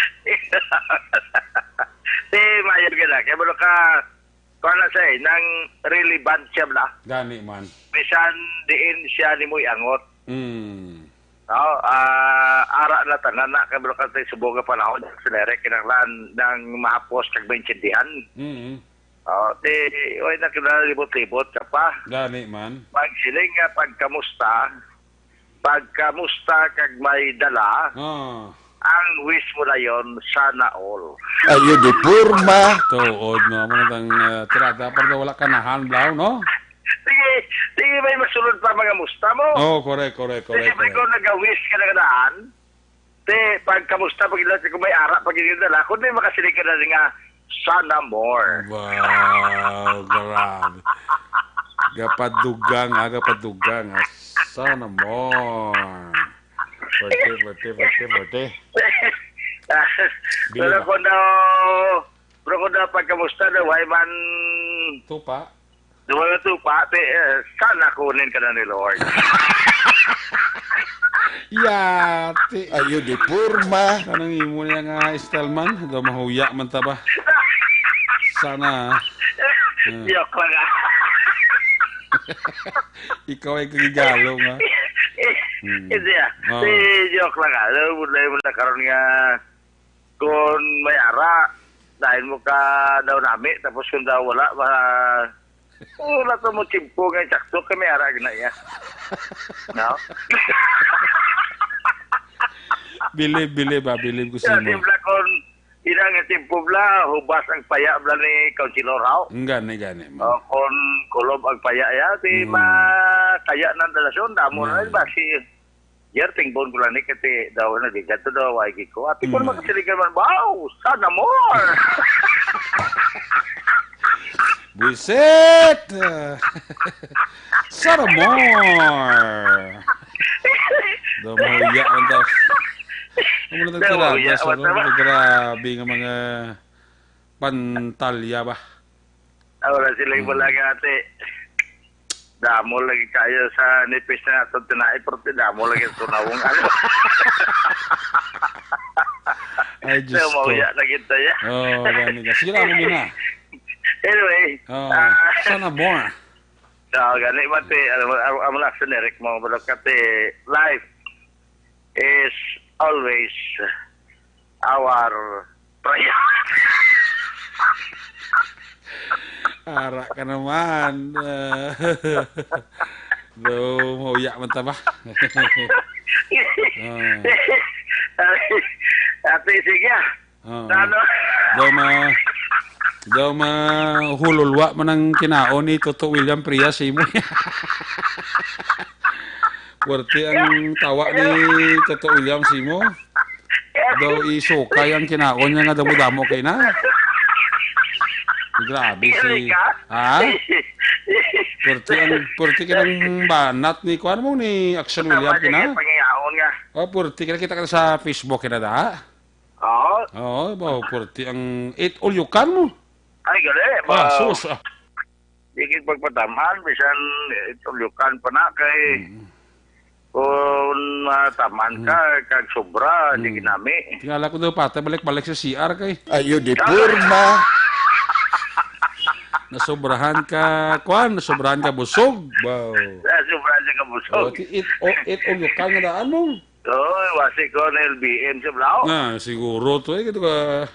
Eh, mayo ka na. Kaya mo ka, kuwan na siya eh, nang relevansya na. Gani man. Bisan diin siya nimo iangot. Mm. No? Ah, ara na tanan na, kay bro, kasi subong nga panahon, si Derek, kinahanglan nang mahapos kag maintindihan. Mm. Oh, di, way na kinalibot-libot ka pa. Gani man. Pagsiling nga pagkamusta, pagkamusta kag may dala, Ah. ang wish mo na yon, sana all. Ayo di porma. Tuod, no? Amo na tang, ah, tirada, para daw wala kanahan, blaw, no? Sige, sige, may masulod pa mga musta mo. Oh, correct, correct, correct, Kasi may correct. ko nag-wish ka na ganahan. Te, pag kamusta, pag ilas ko may ara, pag inyo dala, kung may makasiling ka na nga, sana more. Wow, grabe. Gapadugang, ha, gapadugang, ha. Sana more. Pwerte, pwerte, pwerte, pwerte. Pero Bilang. kung daw, pero kung daw pag kamusta daw, why man Tupa? Duha na to, pati, eh, sana kunin ka na ni Lord. Yati. Ayo di porma. Kanang imo niya nga style man, daw mahuya man ta ba? Sana. Hmm. Joke lang, ah. Ikaw ay kagigalong, ha? Hmm. Hindi, ah. Oh. Si joke lang, ah. Alam mo na, alam mo na karon nga, kung may ara, dahil mo ka daw nami, tapos kung daw wala, ma-, wala to mo tiyempo nga sakto kay may ara gina iya. No? Bilib, bilib, ah, bilib ko sa Kasi imo. Bla, kung ina nga tiyempo bla, hubas ang paya bla ni Councilor Hao. Ang gani, gani, man. O, kung kulob ang paya ya, di Mm. makaya ng dalasyon, damo na Mm. ba si Yer, tingbon ko lang ni, kati daw, ano, di ka to daw, ay, giko. Ati ko, Mm. makasiling ka naman, "Wow, sana more!" Buisit! Sana more! Daw mahuya man daw. Ang mga Daw mahuya nagtirada sa man daw. Grabe nga mga pantalya ba? Ah, wala sila yung Mm. wala nga, ate. Damo lagi kayo sa nipis na ato tinai, pero ti damo lagi ang tunawong ano. Ay, Diyos So, ko. mauya na kita ya. Oh, gani ka. Sige lang, muna. Anyway, Oh, ah, sana more. So, gani, mati, alam mo, alam mo lang sa Eric mo, pero kati, life is always our prayer. Ara ka naman. Ah, daw, mauya man ta ba? Ah. Ate, sige, ah. Oo. Ano? Daw ma-, daw mahululwa man ang kinaon ni Toto William Prias sa imo. Puwerte ang tawa ni Toto William sa imo. Daw isukay ang kinaon niya nga damo-damo kay na. Grabe si, Really ka? Ha? Puwerte ang, puwerte ka ng banat ni, kuwan mo, ni Action William Tama kina? Sige, pangiyaon nga. Oh, puwerte ka, kita ka sa Facebook kina da? Oo. Oo, ba, purti ang eight all you can mo. Ay, gali, Ah, ba, sus, ah. Di gid pagpataman, bisan eight all you can pa na kay Mm. kung mataman ka, Mm. kag sobra, di Mm. ginami. Tingala ko daw, patay, balik-balik sa C R kay. Ayo, di porma. Nasobrahan ka, kwan, nasobrahan ka busog. Wow. Nasobrahan siya ka busog. Oh, ti-, eight, oh, eight all you can nga daan mo. Oo, basi ko na L B M sa Blau. Ah, siguro to, eh, kito ka,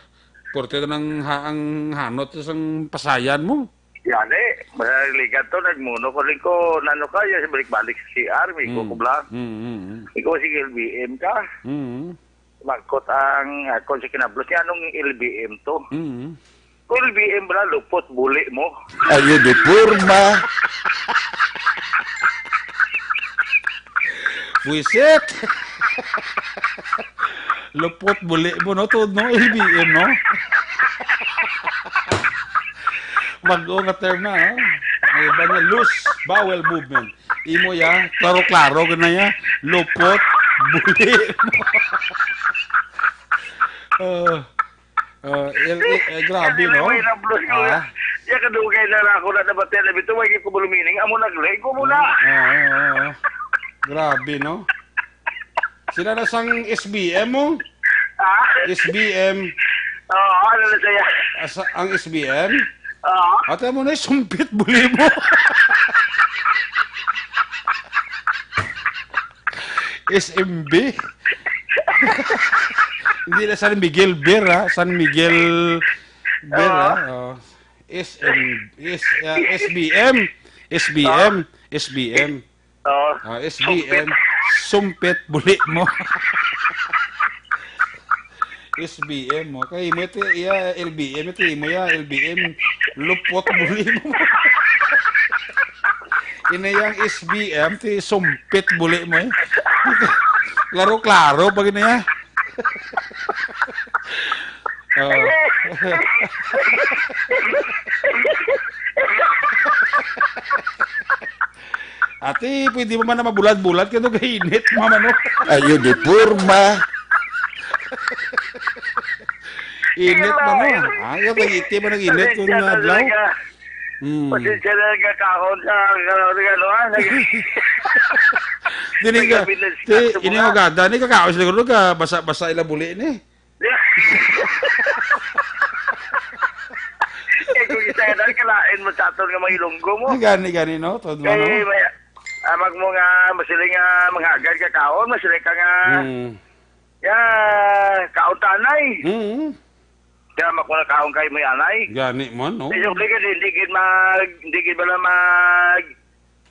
porte ka ng ha-, ang hanot sa isang pasayan mo. Yan, eh, masaligan to, nagmuno ko rin ko, nano ka, yan, balik-balik sa C R, may ko Mm. kubla. Mm, mm, mm. Ikaw, sige, L B M ka. Mm. Magkot ang, ah, kung si kinablos niya, anong L B M to? Mm. Kung L B M ba na, lupot, buli mo. Ayo, di porma. Buisit! Lupot, buli mo, no? Tuod, no? L B M, no? Mag-o nga term na, ha? May iba niya, loose bowel movement. Imo ya, klaro-klaro ka na ya. Lupot, buli mo. Ah, ah, eh, eh, eh, grabe, Kasi no? may nablos ko Ah. nga. Siya kadugay na lang ako na nabatyan na bito, may ko bulumining. Amo naglig ko muna. Ah, ah, ah, ah. Grabe, no? Sila na sang S B M mo? Ha? S B M. Oo, ano na siya? Asa, ang S B M? Oo. Ate mo na, sumpit, buli mo. S M B? Hindi na San Miguel Beer, ha? San Miguel Beer, ha? Oo. Oh. S M, S, ah, S B M. S B M. S B M. Oo. Ah, S B M. Sumpit. Sumpit, buli mo. S B M mo. Kay mo ito, iya, L B M ito, imo ya, L B M. Lupot, buli mo. Ina yang S B M, ti sumpit, buli mo eh. Klaro-klaro, pag ina ya. Oo. Ate, pwede mo man na mabulad-bulad kay ito kainit, mga manok. Ayo, di porma. Init, manok. Ah, yung kaiti ba nag-init kung Pasensya na adlaw? talaga. Hmm. Pasensya na lang ka, kaon sa, ano, ano, ano, ah, nag- Dili ka, Nagkabilas ti, ka sa ini mga. Agada, ni kakaon siguro ka, basa-basa ila buli ni. Eh, kung isa ka dahil kalain mo sa aton nga mga Ilonggo mo. Gani, gani, no? Todo Kay, ano? may, amag mo nga, masiling nga, mga agad ka kaon, masiling ka nga, Hmm. ya, kaon tanay. Hmm. Kaya mako na kaon kay mo anay. Gani man, no? Di, di, di, di, gid mag, di, gid bala mag,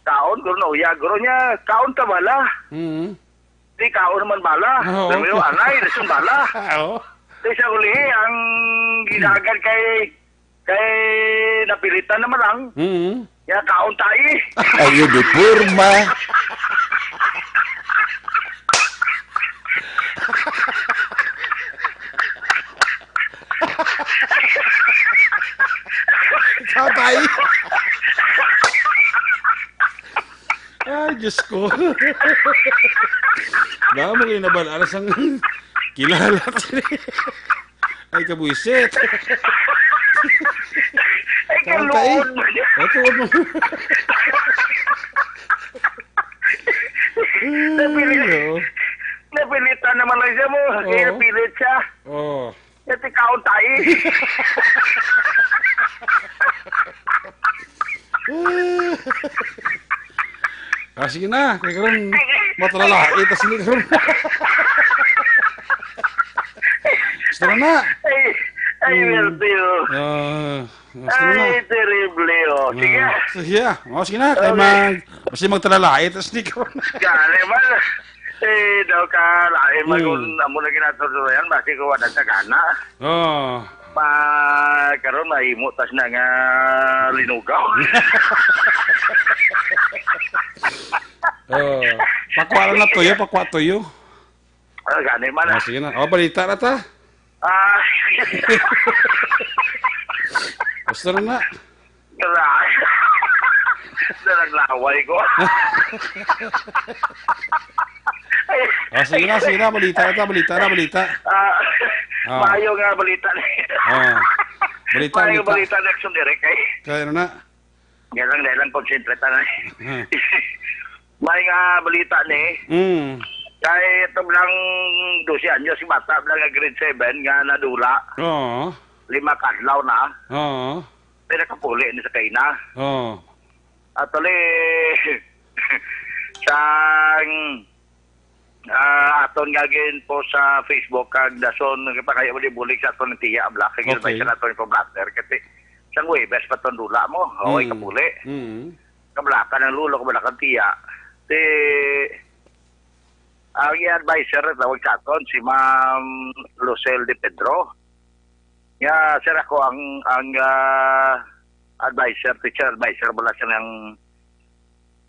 kaon, guro, no? Ya, guro niya, kaon ta bala. Hmm. Di kaon naman bala. Ah, Sabi okay. Anay, rason bala. Oo. Di sa ulihi, ang ginaagad kay, kay napilitan naman lang. Mm. Ya, kaon tayo. Ayo di porma. Patay. Ay, Diyos ko. Baka mo kayo nabal-, alas ang kilala ko. Ay, kabuisit. Ay, Tama tayo. Kaluod mo niya. Ay, tuod mo. Ay, Napili-, oo. Napilitan naman lang siya mo. Kaya Oo. Napilit siya. Oo. Ito kaon tayo. Ah, sige na. Kaya karon, matalala. Eh, tas hindi karon. Gusto na na. Ay, ay, Hmm. Werte, oh. Ah, gusto na na. Ay, terrible, oh. Sige. Ah, sige, ah. Oh, sige na. Kaya Okay. mag-, basta magtalala. Eh, tas hindi karon. Gani man. Eh, daw ka, lain man Hmm. kung amo na ginatudloyan, basi ko wala sa gana. Oh. Pa, karon mahimo tas na nga linugaw. Oh. Pakuha lang na tuyo, pakuha tuyo. Ah, gani man, Ah, ah. sige na. Oh, balita na ta. Ah. Gusto na na. Grabe. Naglaway ko. Ah, sige na, sige na. Balita na ta, balita na, balita. Ah, Ah. Maayo nga balita na. Ah. Balita, Maayo balita. Balita na, Action Direct, eh. Kaya ano na? Yan lang, dahil lang konsentrate na, eh. Ah. May nga balita ni. Mm. Kay itong lang dose anyos, si bata lang nga grade seven nga nadula. Oo. Lima ka adlaw na. Oo. Pinakapuli ni sa kaina. Oo. Actually, sang, ah, aton nga gin-post sa Facebook kag dason, nagpakaya mo di bulig sa aton ng tiya, Black, kag Okay. sa aton pang blatter, kasi sang Huwebes pa ton dula mo, okay, Mm. kapuli. Mm. Kablakan ang lulo, kablakan tiya. Si, ang i-advisor na tawag sa aton, si Ma'am Lucille De Pedro. Ya, sir, ako ang, ang, ah, advisor, teacher advisor, wala siya ng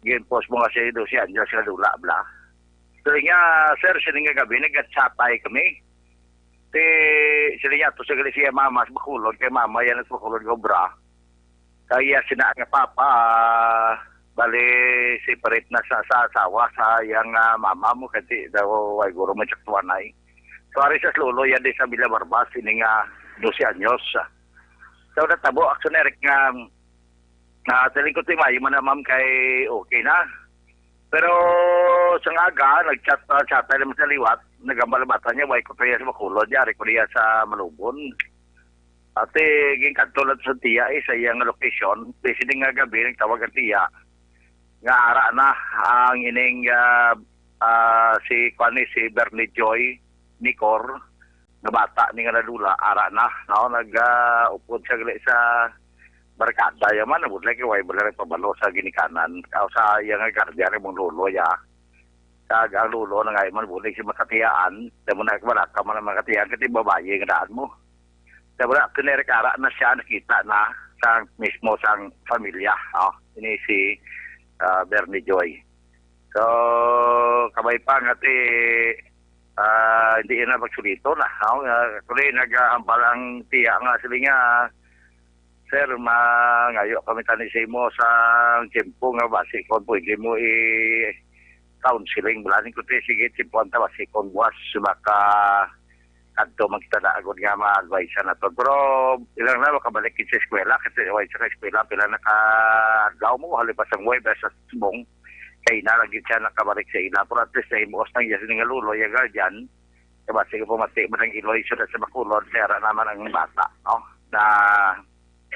gin-post mo kasi doon si Anjo, sila dula, bla. So, nga, sir, sini nga gabi, nagkatsatay kami. Ti, sila niya, to sa gali siya, mama, sa Bacolod, kay mama, yan, sa Bacolod, nga obra. Kaya sina nga papa, ah, bali, separate na sa, sa asawa, sa iyang, ah, mama mo, kasi daw, ay, guro, may tsaktuanay. So, ari sa lolo, yan, di sa Villa Barbas, ini nga, dose anyos. So, natabo, actually, Eric, nga, ah, sa lingkod, ti, mayo man na, ma'am, kay okay na. Pero, sa nga aga, nag-chat, ah, chat tayo naman sa liwat, nagambal bata niya, why ko to iya sa Bacolod, yari ko niya sa Malubon. Ate, ginkadto lang sa tiya, eh, sa iyang location. Di sini nga gabi, nagtawag ang tiya. Nga ara na ang ining, ah, ah, si, kuwan ni, si Bernie Joy Nicor, nga bata ni nga nadula, ara na. No? Nag, ah, upod siya gali sa barkada ya man, nabudlay kay way bala nagpabalo sa ginikanan. Aw sa iya nga guardian, imong lolo ya. Kag ang lolo na nga man, bulig si makatiyaan, damo na wala ka man ang makatiyaan, kasi babayi nga daan mo. Damo na, kinirikara na siya, nakita na sa mismo sang pamilya. Oh, ini si ah, Bernie Joy. So, kabay pa nga ti, ah, hindi na magsulito na. Ako nga, actually, nagahambal ang tiya nga, sila nga, "Sir, mangayo kami tani sa imo sa tiyempo nga basi kon pwede mo i-counseling." Bulanin ko ti, "Sige, tiyempo ang ta, basi kon buwas maka kadto man kita na agod nga ma-advise nato." Pero ilang na makabalik gid sa eskwela, kasi way sa eskwela, pila na ka adlaw mo, halin pa sang Huwebes sa subong, kay na lagi siya nakabalik sa ila. Pero at least, nahimuos nang iya sini nga lolo, iya guardian, kay basi ko pumati mo ng iloy sila sa Bacolod, kaya ra naman ang bata, no? Na,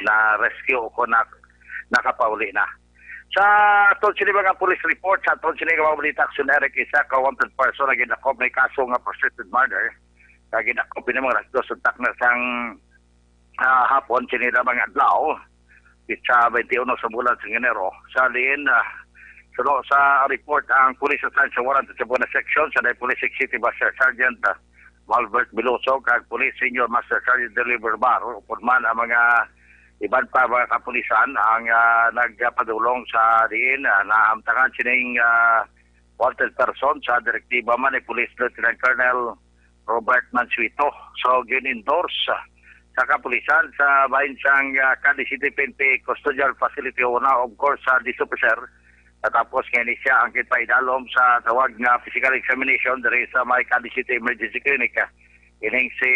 na rescue ko na, nakapauli na. Sa aton sini mga police report, sa aton sini nga mga balita, Aksyon Eric, isa ka wanted person na gidakop may kaso nga prostitute murder, na gidakop ini mga alas dos untak na sang ah, hapon, sini lamang adlaw, pitsa twenty-one sa bulan sa Enero. Sa diin, ah, suno sa report ang Police Assign sa Warrant sa Buena Section, sa Police Executive Master Sergeant ah, Malbert Veloso, kag Police Senior Master Sergeant Deliver Bar, upod man ang mga iban pa mga kapulisan ang ah, nagpadulong sa diin ah, naamtangan sining ah, wanted person sa direktiba man ni Police Lieutenant Colonel Robert Mansueto. So, gin-endorse sa kapulisan sa bahin sang ah, Cadiz City P N P Custodial Facility una, of course, sa dis officer. Katapos nga ni siya ang ginpaidalom sa tawag nga physical examination diri sa may Cadiz City Emergency Clinic. Ining si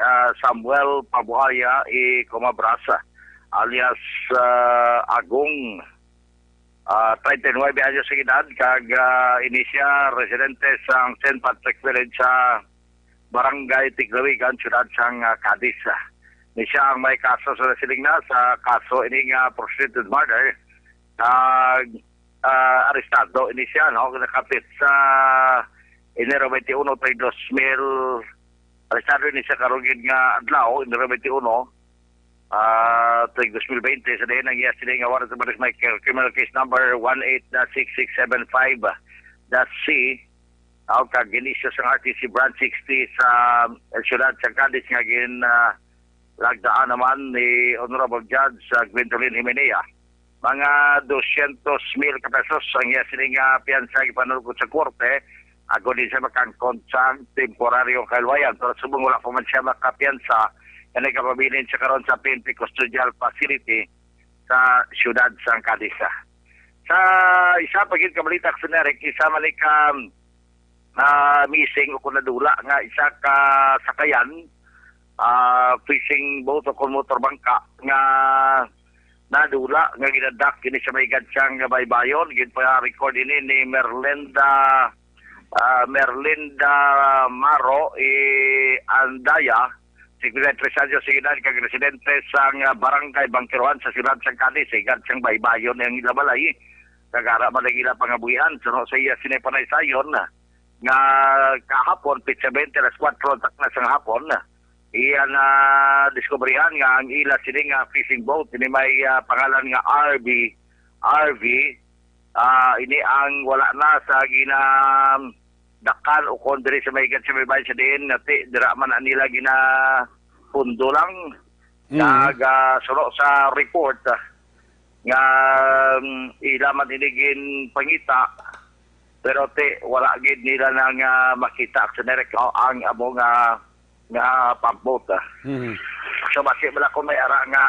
ah, Samuel Pabuaya i Kumabras, alias ah, Agong, ah, treinta y nueve anyos sa edad, kag ah, ini siya residente sa Saint Patrick Village sa Barangay Tiglawigan, siyudad sang ah, Cadiz. Ni siya ang may kaso sa nasiling na sa kaso ini nga prostitute murder, kag ah, arestado ini siya, no? Nakapit sa Enero twenty-one, tuig dos mil, arestado ini siya karugid nga adlaw, Enero twenty-one, ah, tuig dos mil bente, sa dayon ang iya sini nga warrant of arrest may criminal case number one eight dash six six seven five dash C, ah, kag gin-issue sang R T C Branch sixty sa eh, siyudad sa Cadiz nga gin ah, lagdaan naman ni Honorable Judge ah, Gwendolyn Jimenea. Mga dosyentos mil ka pesos ang iya sini nga piyansa gipanulkod sa korte, agod din siya makangkon sa temporaryong kaluwayan. Pero subong wala pa man siya makapiyansa, nga nagkapabilin siya karon sa P N P Custodial Facility sa siyudad sang Cadiz. Sa isa pa gid ka balita, Aksyon Eric, isa man ni ka ah, missing o kung nadula nga isa ka sakayan, ah, fishing boat o kung motor bangka nga nadula nga ginadak kini sa may gadsang nga baybayon. Ginpa-record ini ni Merlinda, ah, Merlinda Maro i Andaya, singkwenta y tres anyos sa edad, kag residente sang, ah, Barangay Bangkiruhan sa siyudad sang Cadiz. Sa gadsang baybayon ang ila balay, kag ara man ang ila pangabuhian. Suno sa iya sini panaysayon, nga kahapon, pitsa bente, alas kuwatro takna sang hapon, iya na diskubrihan nga ang ila sini nga fishing boat ini may ah, pangalan nga R V, R V, ah, ini ang wala na sa ginadakan o kon diri sa may sa may bayan sa diin nga ti dira man ang nila ginapundo lang. Mm. Kag ah, suno sa report, ah, nga mm, ila man ini ginpangita, pero ti wala gid nila na nga makita, Aksyon Eric, oh, ang amo nga nga pambot. Ah. Mhm. So basi wala ko may ara nga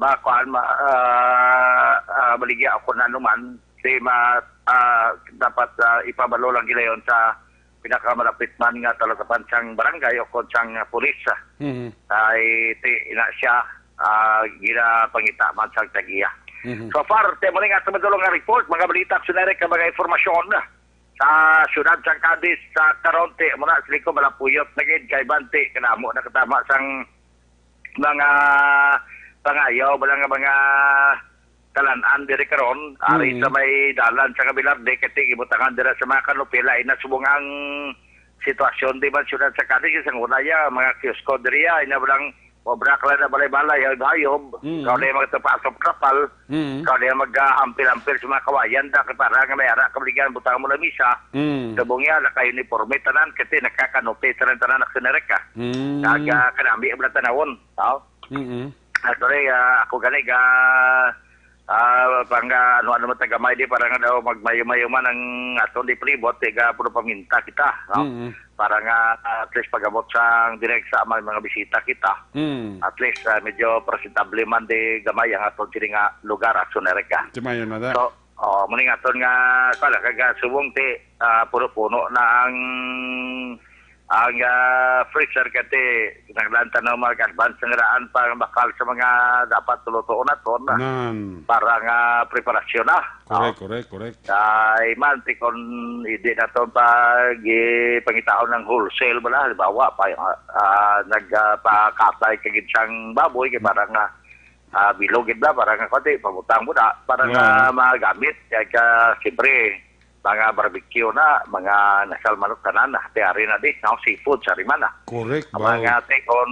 ba kuan ma, ah, ah, baligya ako na naman, di ma, ah, dapat ah, ipabalo lang gilayon sa pinakamalapit man nga talatapan sang barangay o kon sang pulis. Ah. Mhm. Ay ti ina siya ah, ginapangita man sa tag-iya. Mhm. So far, ti mo ning ato madulong nga report, mga balita, Aksyon Eric, ang mga informasyon sa siyudad sa Cadiz sa karon, ti mo na sila ko malapuyot na gid kay banti kanamo nakatama sang mga pangayaw, wala nga mga kalan-an diri karon, ari Mm. sa may dalan sa Kabilarde, kay ti gibutangan dira sa mga kanupila, ina subong ang sitwasyon di man siyudad sa Cadiz, sa una ya, mga kiosko diri ya, ina walang Obra ka lang na balay-balay, hayop-hayop. Mm. Ikaw na yung magtapasok-tapal. Mm. Ikaw na yung mag-ampil-ampil sa mga kawayan, da, kay para nga may ara ka, baligyan, butang mo lang misa. Mm. Subong yan, naka-uniforme tanan, kasi nakakanupi tanan, tanan, nagsinerek ka. Mm. Kag, ah, kanami, wala tanawon. Oh? Mm-mm. Actually, ah, ako gani, ga, ah, pang, ah, ano-ano man tagamay di, para nga daw magmayo-mayo man ang aton di palibot, tiga puro paminta kita, no? Mm-mm. Para nga, ah, at least pag-abot sa direct sa may mga bisita kita, Mm. at least, ah, medyo presentable man di gamay ang aton sini nga lugar, Action Erica. Timayon na da. So, oh, muna nga aton nga, kala, kaga subong ti, ah, puno-puno na ang, ang, ah, freezer kati, kinahanglan ta na mag-advance nga daan pa bakal sa mga dapat tulutoon naton Nan. para nga preparasyon na. Correct, Oh. correct, correct. Kay man, ti kon hindi na to pag, eh, pangitaon ng wholesale bala, halimbawa, pa, ah, nagpakatay ka gid sang baboy, kay para nga, ah, bilog gid ba, para nga, kundi, pabutang mo na, para nga Yeah. magamit, kay ka, siyempre, mga barbecue na, mga nasal manok tanan na, ti ari na di, no, seafood, sari man na. Correct, Ang mga baw. Te, kon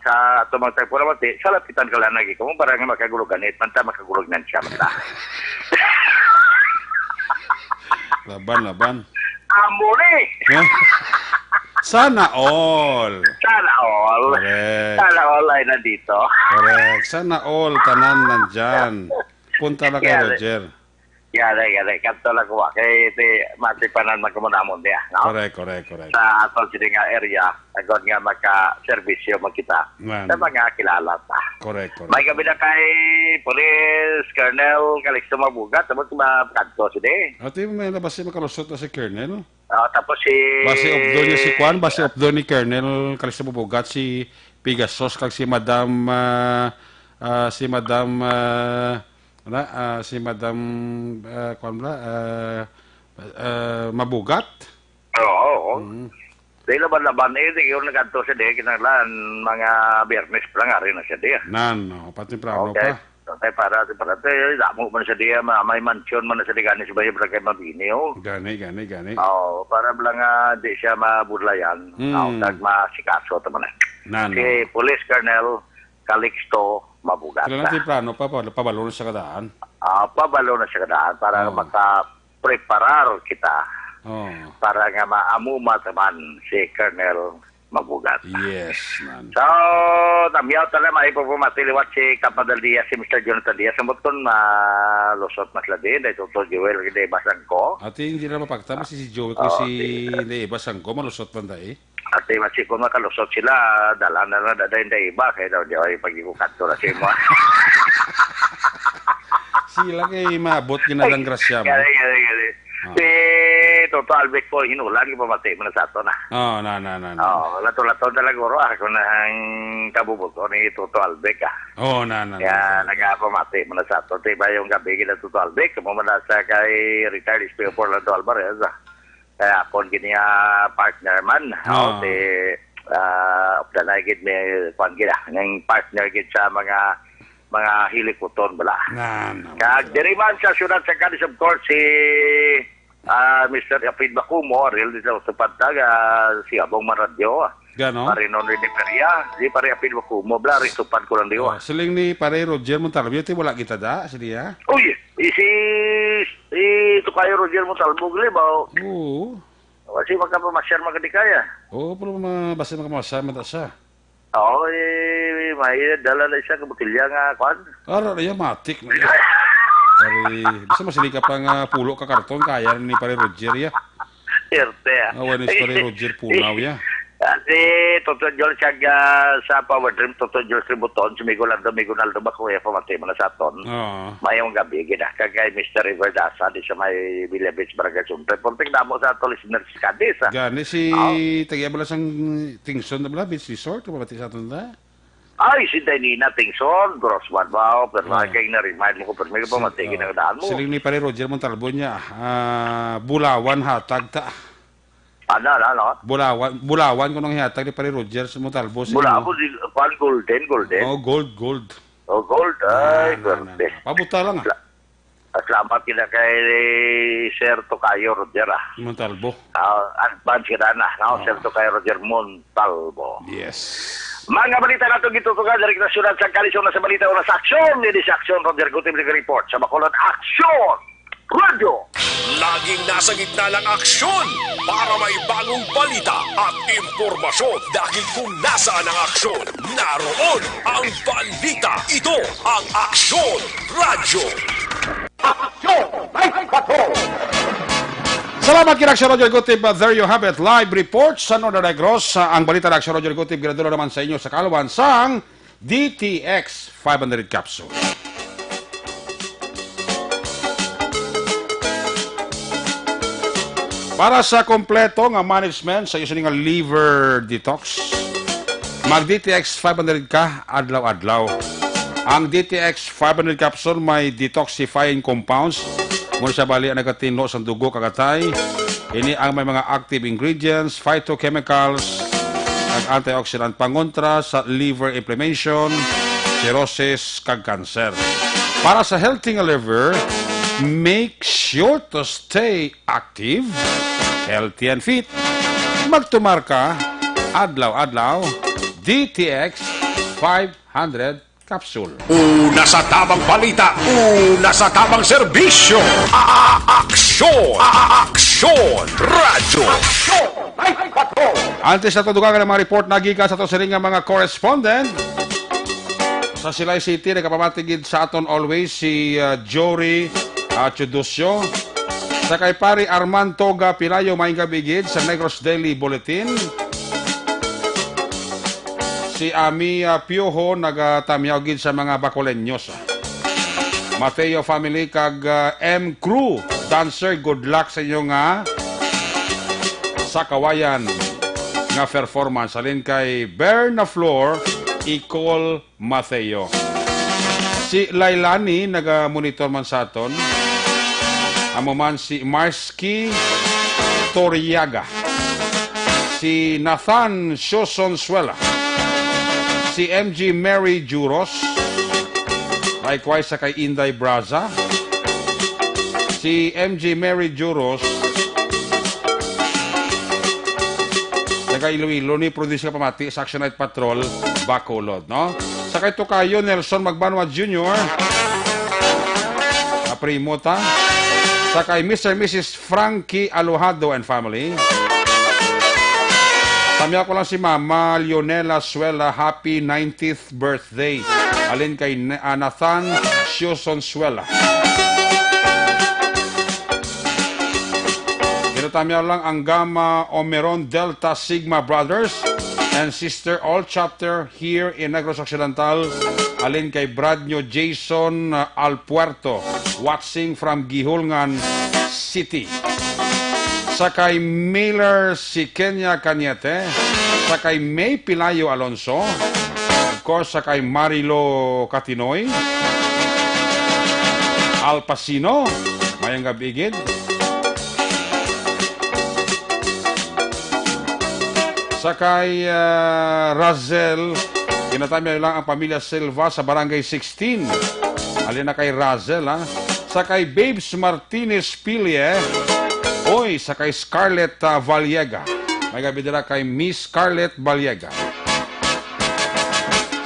sa ato mga tagpo naman, ti, salapitan ka lang lagi, kung para nga makagulog ganit, man ta, makagulog nan siya, man ta. Laban, laban. Amo ni. Huh? Sana all. Sana all. Correct. Sana all ay nandito. Correct. Sana all, tanan nandyan. Punta lang kay Yan. Roger. Yan, yan, yan. Kanto lang ko, ah. Kay ti, matipanan man ko mo namon niya, no? Correct, correct, correct. Sa ato sini nga area, agod nga makaserbisyo mo kita Man. sa mga kilala ta. Correct, correct. May gabi na kay Police Colonel Calixto Mabugat, tapos ba kanto sini? Ate, may nabasi makalusot na si Colonel? Ah, tapos si Basi updo niya si Kwan, basi updo ni Colonel Calixto Mabugat, si Pegasus, kag si Madam, ah, ah, si Madam, ah, wala, ah, si Madam, ah, Kwan bala, ah, ah, Mabugat. Oo, oo. Mm. Di laban-laban, eh, di yun nagkanto siya, di, kinahanglan, mga Biyernes pa lang, ari na siya, di, ah. Nan, no, pa temprano Okay. pa. Okay, para, para, eh, damo man siya, di, ah, ma-, may mansion man na siya, di, gani siya, barangay Mabini, oh. Gani, gani, gani. Oo, para lang, ah, di siya mabudlayan. Mm. Oo, tag masikaso, tama na. Nan, Si no. Police Colonel Calixto Mabugat. Kailangan temprano pa, pa, pabalo na siya kadaan. Ah, pabalo na siya kadaan para Oo. maka-preparar kita Oo. para nga maamuma taman si Colonel Mabugat. Yes, man. So, tamyaw tala, may pagpamati liwat si Kapadal Diaz, si Mister Jonathan Diaz. Ambot kon malusot mas labi, dahil Toto Joel, hindi basang ko. Ati, hindi na mapagtama si, si Joel ko Oo, si sige. Hindi basang ko, malusot man dai. Ati, masi kung makalusot sila, dala na lang na dahil na iba, kaya daw di ay pag-ikukanto na si mo. Sila kay maabot ginalang grasya mo. Gali, gali, gali. Ah. Si Toto Albic po, hinulan, ipamati mo na sa ato na. Oh, na, na, na, na. Oh, lato-lato na lang guro, ah, kung na ang kabubuto ni Toto Albic, ah. Oh, na, na, Kaya na. nagapamati mo na sa ato. Di ba yung gabi, gina Toto Albic, kamo man na sa kay retired S P O Orlando Alvarez, ah. Kaya akon gini nga partner man, Ah. oh, si, ah, updanay gid may, kwan gid, ah, ng partner gid sa mga, mga hilikuton bala. Na, na, Kag na. diri man sa syudad sa Cadiz, of course, si, ah, Mister Apid Bacumo, real din sa Tupad Tag, ah, si Abong Maradyo, ah. Gano? Pare Nonri de Peria, di pare Apid Bacumo, bla, rin Tupad ko lang diwa. Oh, siling ni pare Roger Montalvo, ti wala kita da, sila? Uy, si, si, si Tukayo Roger Montalvo, gali ba? Oo. Kasi makapamasyar magadi kaya. Oo, pero ma-, basta makapamasyar, mata siya. Oo, eh, may dala na isa ka botilya nga, kwan? Ara, iya, matik na iya. Pare, basta masiling ka pa nga pulo ka karton, kaya ni pare Roger, ya. Erte, ah. Awan ni si pare Roger Punaw, ya. Ah, si Toto George, kag, ah, sa Power Dream, Toto George Ributon, si Migo Lando, Migo Naldo, ba, kuya, pamati mo na sa aton. Oo. Mayong gabi, gina. Kag kay Mister River Dasa, di sa may Villa Beach, Barangay Suntre. Porting damo sa ato listeners, Cadiz, ah. Gani si Oo. Tagya bala sang Tingson na bala, Beach Resort, pamati sa aton na. Ay, si Dainina Tingson, Grossman ba? Pero Ah. ay kay na-remind mo ko, pero may Si, pamati, ah, ginagdaan mo. Siling ni pare Roger Montalbo niya, ah, Bulawan hatag ta. Ano, ano, ano? Bulawan, Bulawan ko nang hihatag ni pare Roger sa Montalbo sa Bulawan, inyo. Di, kuwan, golden, golden. Oh, gold, gold. Oh, gold. Na, Ay, na, na, golden. na. Pabuta lang, ah. Sla-, salamat kita kay Sir Tokayo Roger, ah. Montalbo. Ah, advance kita na, no? Oh. Sir Tokayo Roger Montalbo. Yes. Mga balita nato gitutukan direkta sa syudad sa Kalisod na sa balita o na sa aksyon. Dili sa aksyon, Roger Gutib nag-report sa Bacolod. Aksyon! Radyo! Laging nasa gitna ng aksyon para may bagong balita at impormasyon. Dahil kung nasaan ang aksyon, naroon ang balita. Ito ang Aksyon Radyo. Aksyon! Live Patrol! Salamat kina Aksyon Roger Gutib. There you have it. Live report sa Northern Negros. Ang balita na Aksyon Roger Gutib, ginadula naman sa inyo sa kaluan sang D T X five hundred capsule. Para sa kompleto nga management sa inyo sini nga liver detox, mag D T X five hundred ka adlaw-adlaw. Ang D T X five hundred capsule may detoxifying compounds. Muna siya bali ang nagatinlo sa dugo kag atay. Ini ang may mga active ingredients, phytochemicals, kag antioxidant pangontra sa liver inflammation, cirrhosis, kag cancer. Para sa healthy nga liver, make sure to stay active, healthy and fit. Magtumar ka adlaw-adlaw, D T X five hundred capsule. Una sa tamang balita, una sa tamang serbisyo. A-, a-, aksyon, a-, a-, aksyon, radyo. Aksyon, Night Patrol. Antes nato dugangan ang mga report na gikan sa ato sini nga mga correspondent. Sa Silay City, nagapamati gid sa aton always si, uh, Jory, uh, Chudusyo. Sa kay Pari Arman Toga Pilayo, may gabi gid sa Negros Daily Bulletin. Si Ami, uh, Piojo, nagatamyaw gid sa mga Bacoleños. Mateo family kag, uh, M Crew dancer, good luck sa inyo nga sa kawayan nga performance. Halin kay Berna Flor, Icol Mateo. Si Lailani naga-monitor man sa aton. Amo man si Marsky Toriaga. Si Nathan Sioson Suela. Si M G Mary Juros. Likewise sa kay Inday Braza. Si M G Mary Juros. Taga Iloilo ni, produce ka pamati sa Action Night Patrol, Bacolod, no? Sa kay Tokayo Nelson Magbanwa Junior, ah, primo ta. Sa kay Mister Missus Frankie Alojado and family. Tamyaw ko lang si Mama Leonela Suela, happy ninetieth birthday. Halin kay Ne-, ah, Nathan Sioson Suela. Ginatamyaw lang ang Gamma Omicron Delta Sigma Brothers and Sister, all chapter here in Negros Occidental. Halin kay Bradnyo Jason, uh, Alpuerto, watching from Guihulngan City. Sa kay Miller si Kenya Cañete, sa kay May Pilayo Alonso, of course, sa kay Marilo Catinoy, Al Pacino, mayang gabi gid. Sa kay, ah, Razel, ginatamyaw lang ang pamilya Silva sa Barangay sixteen. Halin na kay Razel, ha? Sa kay Babes Martinez Pili, eh. Oy, sa kay Scarlett, ah, Valiega. May gabi dira kay Miss Scarlett Valiega.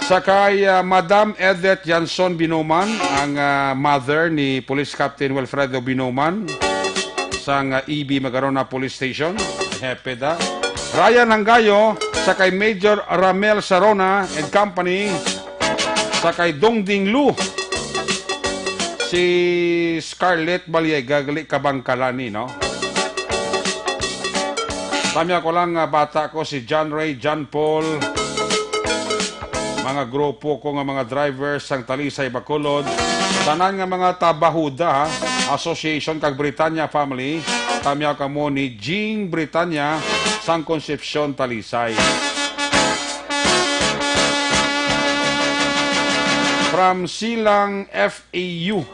Sa kay, ah, Madam Edith Yanson Binoman, ang, ah, mother ni Police Captain Wilfredo Binoman, sang, ah, E B Magarona Police Station. Hepe da. Ryan Hanggayo, sa kay Major Ramel Sarona and company, sa kay Dongding Lu, si Scarlett Baliega, gali Kabangkalani, no? Tamyaw ko lang nga bata ko, si John Ray, John Paul, mga grupo ko nga mga drivers sang Talisay, Bacolod, tanan nga mga tabahuda, ha? Association kag Britanya family, tamyaw kamo ni Jing Britanya sang Concepcion, Talisay. From Silang F A U,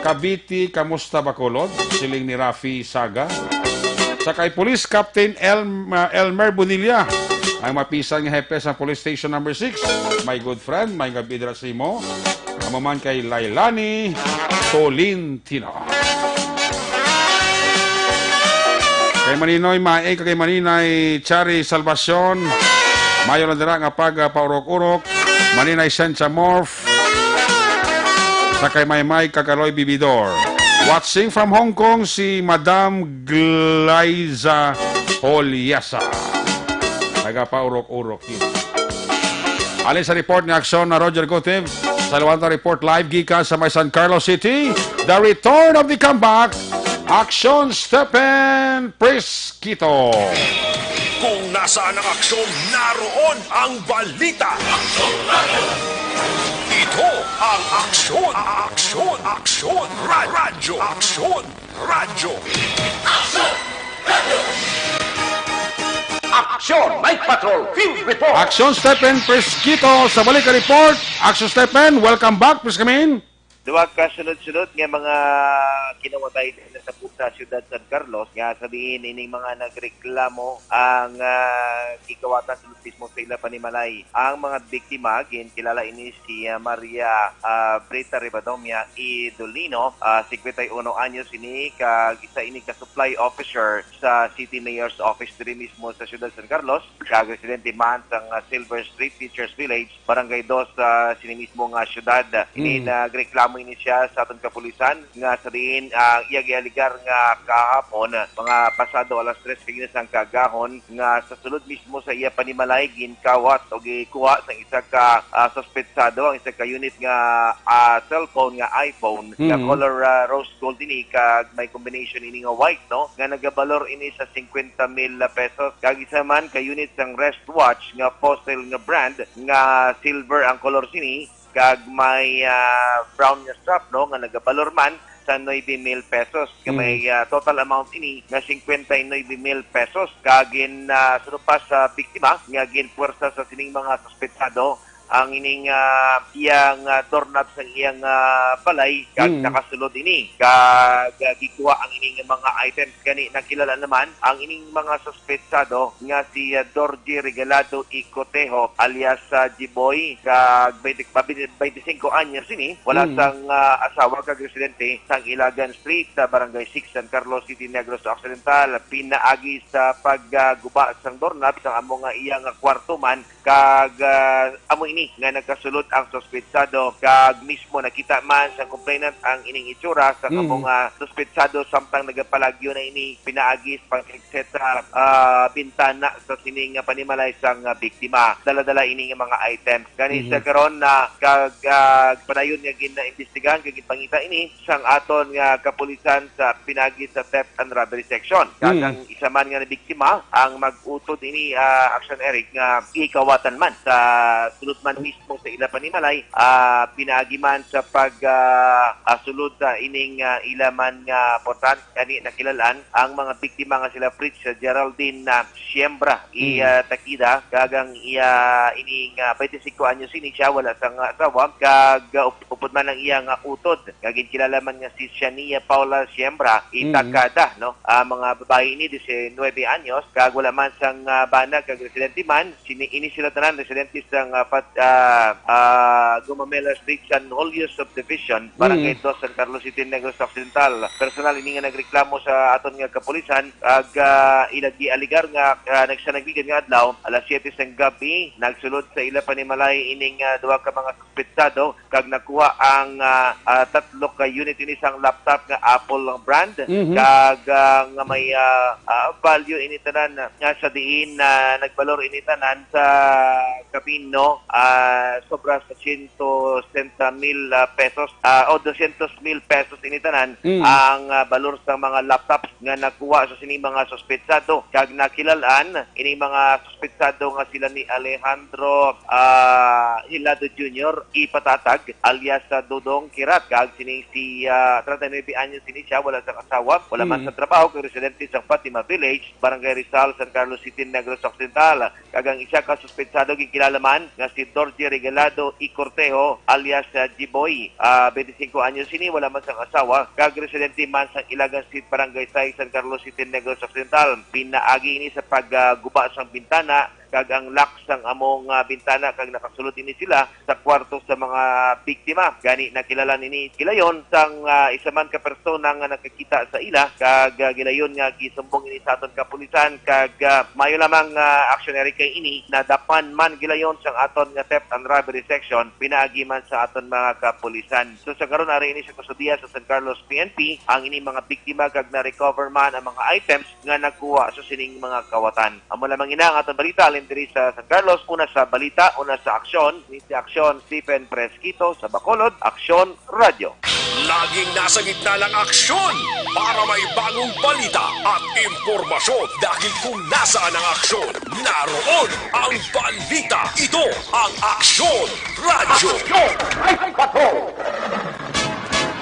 Cavite, kamusta Bacolod? Siling ni Rafi Saga. Sa kay Police Captain El-, uh, Elmer Bonilla, ang mapisan nga hepe sa Police Station Number Six. My good friend, may gabi dira sa imo. Amo man kay Lailani Tolentino. Kay Maninoy Mae, kay Maninay Chari Salvacion. Mayo lang dira nga pagpaurok-urok, Maninay Sencha Morph, sa kay Maymay Kagaloy Bibidor. Watching from Hong Kong si Madam Glyza Holiasa. Nagapaurok-urok yun. Alin sa report ni Aksyon na Roger Gutib, sa Luwanta Report live gikan sa may San Carlos City, the return of the comeback, Aksyon Stephen Pris Quito. Kung nasaan ang aksyon, naroon ang balita. Ito ang Aksyon, Aksyon, Aksyon, Ra- Radyo, Aksyon, Radyo. Aksyon, Night Patrol, Field Report. Aksyon, Stephen Presquito sa balik report. Aksyon, Stephen, welcome back. Please come in. Duha ka sunod-sunod nga mga kinawatay din sa, sa siyudad San Carlos, nga sa diin ining mga nagreklamo ang, ah, gikawatan sulod mismo sa ila panimalay. Ang mga biktima, ginkilala ini si, ah, Maria, ah, Brita Ribadomia Idolino, ah, singkwenta y uno anyos ini, kag isa ini ka supply officer sa City Mayor's Office diri mismo sa siyudad San Carlos, kag residente man sang, ah, Silver Street Teachers Village, Barangay Dos, sa sini mismo nga siyudad. Ini Mm. nagreklamo ini siya sa aton kapulisan nga sa diin ang iya gialigar nga kahapon, mga pasado alas tres kag sang kaagahon, nga sa sulod mismo sa iya panimalay ginkawat o gikuha sang isa ka, ah, suspetsado ang isa ka unit nga, ah, cellphone nga iPhone nga Mm. color, ah, rose gold ini kag may combination ini nga white, no, nga nagabalor ini sa singkwenta mil pesos, kag isa man ka unit sang wristwatch nga Fossil nga brand nga silver ang kolor sini, kag may, ah, brown nga strap, no, nga nagabalor man sa nuebe mil pesos, nga may, Mm. ah, total amount ini nga singkwenta y nuebe mil pesos, kag gin, ah, suno pa sa biktima nga ginpuwersa sa sining mga suspetsado ang ining, ah, iyang, ah, doorknob sang iyang, ah, balay, kag Mm. nakasulod ini, kag, ah, gikuha ang ining mga items. Gani, nakilala naman ang ining mga suspetsado nga si, ah, Dorji Regalado Icotejo alias, ah, Jiboy, kag twenty, twenty-five anyos ini, wala Mm. sang, ah, asawa, kag residente sang Ilagan Street, sa Barangay Six, San Carlos City, Negros Occidental. Pinaagi sa pagguba sang doorknob sang amo nga iya nga kwarto man, kag, ah, amo ini nga nagkasulod ang suspetsado, kag mismo nakita man sa complainant ang ining itsura sa Mm. amo nga suspetsado samtang nagapalagyo na ini pinaagi sa pagkigset sa, ah, bintana sa sining nga panimalay sang, ah, biktima. Dala-dala ini nga mga items. Gani Mhm. sa karon na kag, ah, padayon nga ginaimbestigahan kag ginpangita ini sang aton nga kapulisan sa pinaagi sa theft and robbery section. Kag Mm. ang isa man nga nabiktima ang mag-utod ini, ah, Action Eric, nga gikawatan man sa sulod man mismo sa ila panimalay, ah, pinaagi man sa pag, ah, ah, sulod sa ining, ah, ila man nga portahan, gani nakilalan ang mga biktima nga sila Fritz Geraldine, ah, Siembra, i, Mm. ah, Takida, kag ang iya ining, ah, twenty-five anyos ini siya, wala sang asawa, kag, ah, up-, upod man ang iya nga utod, kag ginkilala man nga si Shania Paula Siembra, i Mm. Takada, no? Ah, mga babayi ini, diecinuebe anyos, kag wala man sang, ah, bana, kag residente man, sini, ini sila tanan, residente sang, ah, Fat-, ah, ah, Gumamela Street, San Julio Subdivision, Barangay Mm. Dos, San Carlos City, Negros Occidental. Personal ini nga nagreklamo sa aton nga kapulisan, ag, ah, ila gialigar nga, ah, nagsa nagligad nga adlaw, alas siyete sang gabi, nagsulod sa ila panimalay ining, ah, duha ka mga suspetsado, kag nakuha ang, ah, ah, tatlo ka unit ini sang laptop nga Apple ang brand, Mhm. kag, ah, nga may, ah, ah, value ini tanan nga sa diin, ah, nagbalor ini tanan sa kapin, no, ah, sobra sa siyento sesenta mil, ah, pesos, ah, o dosyentos mil pesos ini tanan Mm. ang, ah, balor sa mga laptops nga nakuha sa sini mga suspetsado, kag nakilalan ini mga suspetsado nga sila ni Alejandro, ah, Hilado Junior, i Patatag, alias, ah, Dodong Kirat, kag sini si, ah, treinta y nuebe anyos sini siya, wala sang asawa, wala man Mm. sa trabaho, kag residente sa Fatima Village, Barangay Rizal, San Carlos City, Negros Occidental. Kag ang isa ka suspetsado ginkilala man nga si Dorje Regalado y Cortejo, alias, ah, Jiboy. Ah, twenty-five anyos sini, wala man sang asawa, kag residente man sa Ilagan Street, Barangay Sais, San Carlos City, Negros Occidental. Pinaagi ini sa pagguba sang bintana kag ang lock sang among, ah, bintana, kag nakasulod ini sila sa kwarto sa mga biktima. Gani, nakilala nini gilayon sang, ah, isa man ka persona nga nakakita sa ila, kag, ah, gilayon nga gisumbong ini sa aton kapulisan, kag, ah, maayo lamang nga aksyon eri kay ini nadapan man gilayon sang aton nga theft and robbery section pinaagi man sa aton mga kapulisan. So, sa karon, ari ini sa kustodiya sa San Carlos P N P ang ini mga biktima, kag na-recover man ang mga items nga nagkuha sa sining mga kawatan. Amo lamang ina ang aton balita halin diri sa San Carlos. Una sa balita, una sa aksyon, ni si Aksyon Stephen Fresquito sa Bacolod, Aksyon Radyo. Laging nasa gitna ng aksyon para may bagong balita at impormasyon, dahil kung nasaan ang aksyon, naroon ang balita. Ito ang Aksyon Radyo.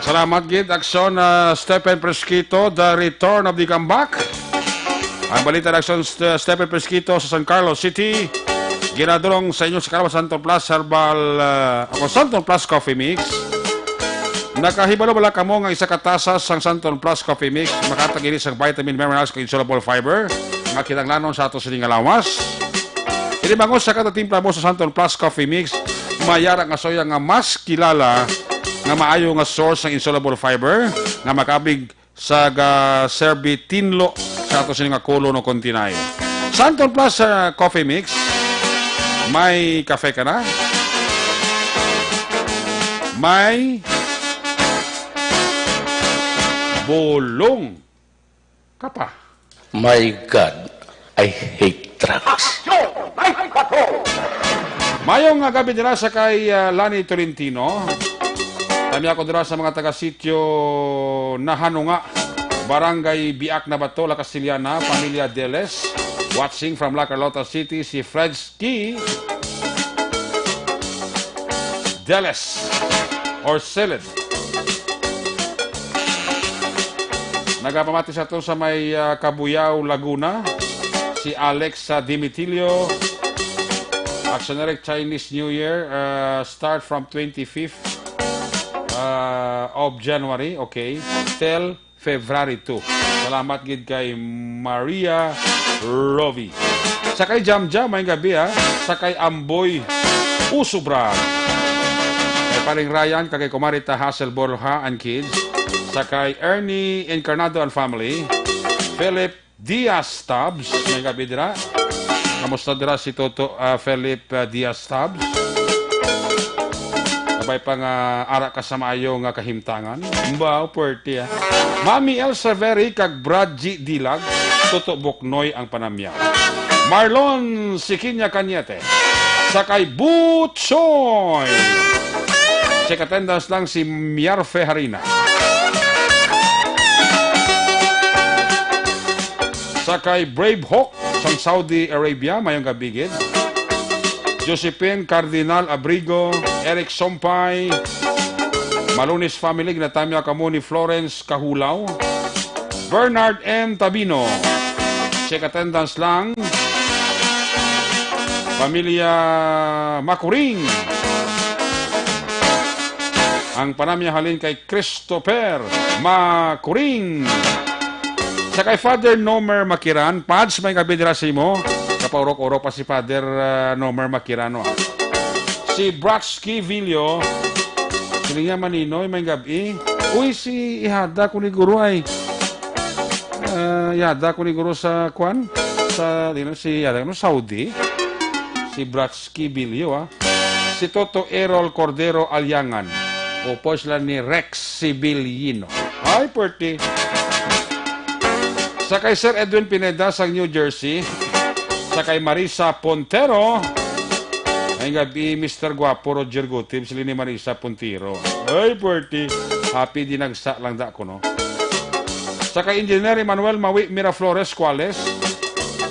Salamat gid, Aksyon, ah, Stephen Fresquito, The Return of the Comeback. Ang balita, Aksyon, St-, Stephen Fresquito sa San Carlos City. Ginadurong sa inyo sa Kalawa Santon Plus Herbal, ah, ako, Santon Plus Coffee Mix. Nakahibalo bala kamo nga isa ka tasa sang Santon Plus Coffee Mix makatag ini sang vitamin, minerals, kag insoluble fiber nga kinahanglanon sa ato sini nga lawas? Ini bangon sa kada timpla mo sa Santon Plus Coffee Mix, mayara nga soya nga mas kilala nga maayo nga source sang insoluble fiber nga makabig sa ga-serbi tinlo sa ato sini nga colon o kontinay. Santon Plus, ah, Coffee Mix, may kafe ka na? May bulong ka pa. My God, I hate drugs. Mayong, ah, gabi nila sa kay, ah, Lani Tolentino. Kami ako dira sa mga taga-sitio Nahanunga, Barangay Biak na Bato, La Castellana, Pamilya Deles. Watching from La Carlota City, si Fredsky Deles or Seled. Nagapamati sa ato sa may, ah, Cabuyao, Laguna, si Alex, ah, Dimitilio. Aksyon eri, Chinese New Year, ah, start from twenty-fifth, ah, of January, okay, till February two. Salamat gid kay Maria Rovi. Sa kay Jamjam, may gabi, ha. Sa kay Amboy Usubra. Kay Paring Ryan, kag kay Kumari ta Hazel Borja and kids. Sa kay Ernie Encarnado and family. Philip Diaz Tabs, may gabi dira. Kamusta dira si Toto, ah, Philip, ah, Diaz Tabs? Sabay pa nga ara ka sa maayo nga kahimtangan. Mbaw, puwerte, ah. Mami L Severi kag Brad G Dilag, Toto Buknoy ang panamya. Marlon Sikinya Cañete, sa kay Butchoy. Check attendance lang si Miarfe Harina. Sa kay Brave Hawk sang Saudi Arabia, mayong gabi gid. Josephine Cardinal Abrigo, Eric Sompay, Malunis family, ginatamya kamo ni Florence Kahulaw, Bernard M Tabino. Check attendance lang. Pamilya Macuring. Ang panamya halin kay Christopher Macuring. Sa kay Father Nomer Makiran, Pads, may gabi dira sa imo. Kapaurok-urok pa si Father, ah, Nomer Makiran, no? Si Brax Kivilio, sila niya, Maninoy, may gabi. Uy, si ihada ko ni Guro ay. Ah, ihada ko ni Guro sa kwan? Sa, di na, si, ihada ko, Saudi. Si Brax Kivilio, ah. Si Toto Errol Cordero Aliangan. Upo sila ni Rex Sibilino. Ay, puwerte. Sa kay Sir Edwin Pineda sa New Jersey. Sa kay Marisa Pontero. Ay nga, bi, Mister Guapo, Roger Gutib, sila ni Marisa Pontero. Ay, puwerte. Happy dinagsa lang da ko, no? Sa kay Engineer Emmanuel Mawi Miraflores Cuales.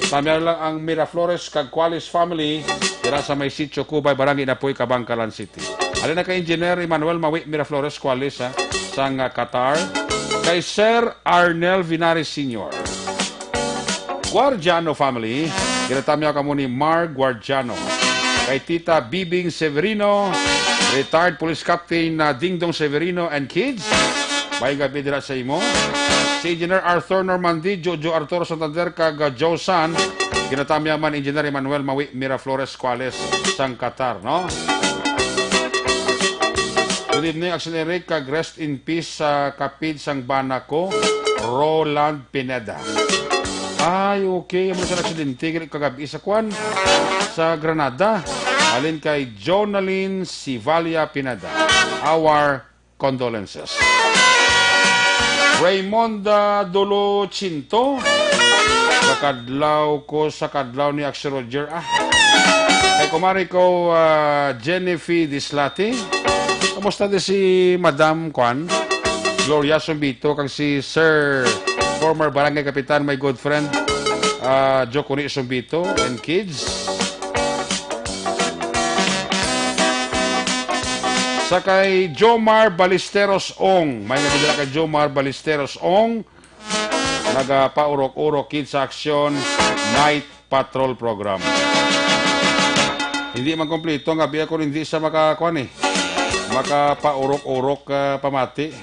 Tamya lang ang Miraflores kag Cuales family. Dira sa may Sitio Cubay, Barangay Inapoy, Kabankalan City. Halin na kay Engineer Emmanuel Mawi Miraflores Cuales, ha, sang, ah, Qatar. Kay Sir Arnel Vinares Senior. Guardiano family, ginatamya kamo ni Mar Guardiano. Kay Tita Bibing Severino, retired police captain na Dingdong Severino and kids. May gabi dira sa imo. Si Engineer Arthur Normandy, Jojo Arturo Santander, kag, ah, Joe San, Ginatamyaman Engineer Emmanuel Mawi Miraflores Cuales sang Qatar, no? Good evening, Action Eric, kag rest in peace sa kapid sang bana ko, Roland Pineda. Ay, okay. Amo sa aksidente gali kagab-i sa kwan, sa Granada. Halin kay Jonalyn Sivalia Pineda. Our condolences. Raymonda Dolo Chinto, makadlaw ko sa kadlaw ni Action Roger, ah. Kay kumari ko, ah, Jennifer Dislati. Kamusta di si Madam Kwan? Gloria Sumbito, kag si Sir former Barangay Kapitan, my good friend, ah, Joconi Sumbito, and kids. Sa kay Jomar Balisteros Ong. May nagdala kay Jomar Balisteros Ong. Nagapaurok-urok, Kids Action Night Patrol Program. Hindi man kompleto nga biya kung hindi sa makakuan eh. Makapaurok-urok, ah, pamati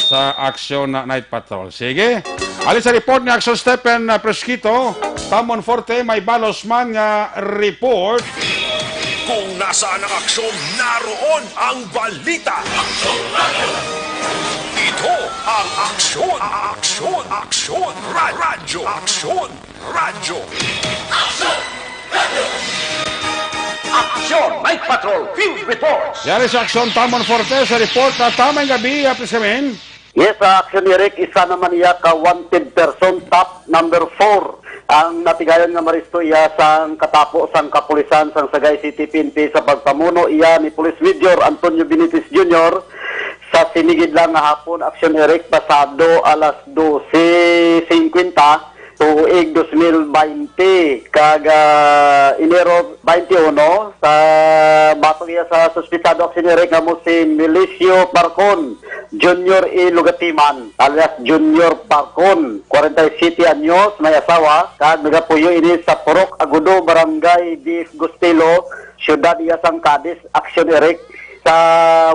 sa Action Night Patrol. Sige. Alis sa report ni Action Stephen, ah, Presquito, Tamon Forte, may balos man nga report. Kung nasaan ang aksyon, naroon ang balita. Ito ang Aksyon, Aksyon, Aksyon, Ra- Radyo, Aksyon, Radyo. Aksyon! Night Patrol Field Reports! Yari sa Aksyon Tamon Forte sa report na tamang gabi, apis kamin. Yes, sa Aksyon Eric, isa naman iya ka wanted person, top number four, ang natigayon nga maristo iya sang katapo sang kapulisan sang Sagay City P N P sa pagpamuno iya ni Police Major Antonio Benitez Junior sa sinigid lang nga hapon, Aksyon Eric, pasado alas dose singkwenta, tuig dos mil baynte, kag, ah, Enero baynte uno, sa batok iya sa suspitsado, Aksyon Eric, nga mo si Milicio Parcon Junior E. Lugatiman, alias Junior Parcon, kwarenta y siyete anyos, may asawa, kag nagapuyo ini sa Purok Agudo, Barangay D F Gustilo, siyudad iya sang Cadiz, Aksyon Eric. Sa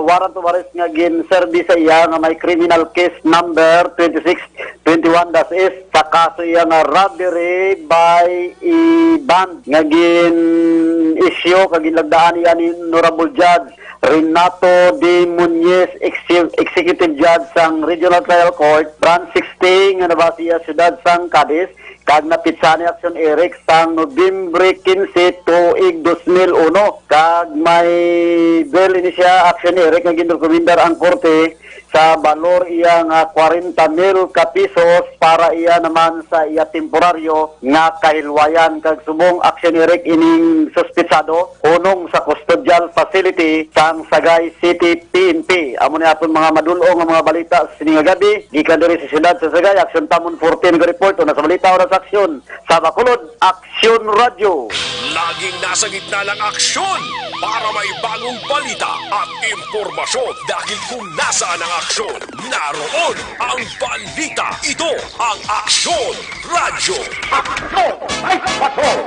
warrant of arrest nga ginserbi sa iya nga may criminal case number twenty-six twenty-one dash S sa kaso iya nga robbery by e-bond nga gin-issue kag ginlagdaan iya ni Honorable Judge Renato D. Muñez, ex- Executive Judge sang Regional Trial Court, Branch sixteen nga nabase iya siyudad sang Cadiz, kag napitsa ni Aksyon Eric sang Nobyembre quince, tuig dos mil uno, kag may bail ini siya, Aksyon Eric, nga ginrekomendar ang korte sa balor iya nga kwarenta mil ka pisos para iya naman sa iya temporaryo nga kahilwayan, kag subong, Aksyon Eric, ining suspitsado hunong sa custodial facility sang Sagay City P N P. Amo ni aton mga madul-ong nga mga balita sa sini nga gabi, gikan diri sa siyudad sa Sagay, Aksyon Tamon Forte naga-report. Una sa balita, una sa aksyon, sa Bacolod, Aksyon Radyo. Laging nasa gitna ng aksyon para may bagong balita at impormasyon, dahil kung nasaan ang aksyon, naroon ang balita. Ito ang Aksyon Radyo. Aksyon! Ay, patrol!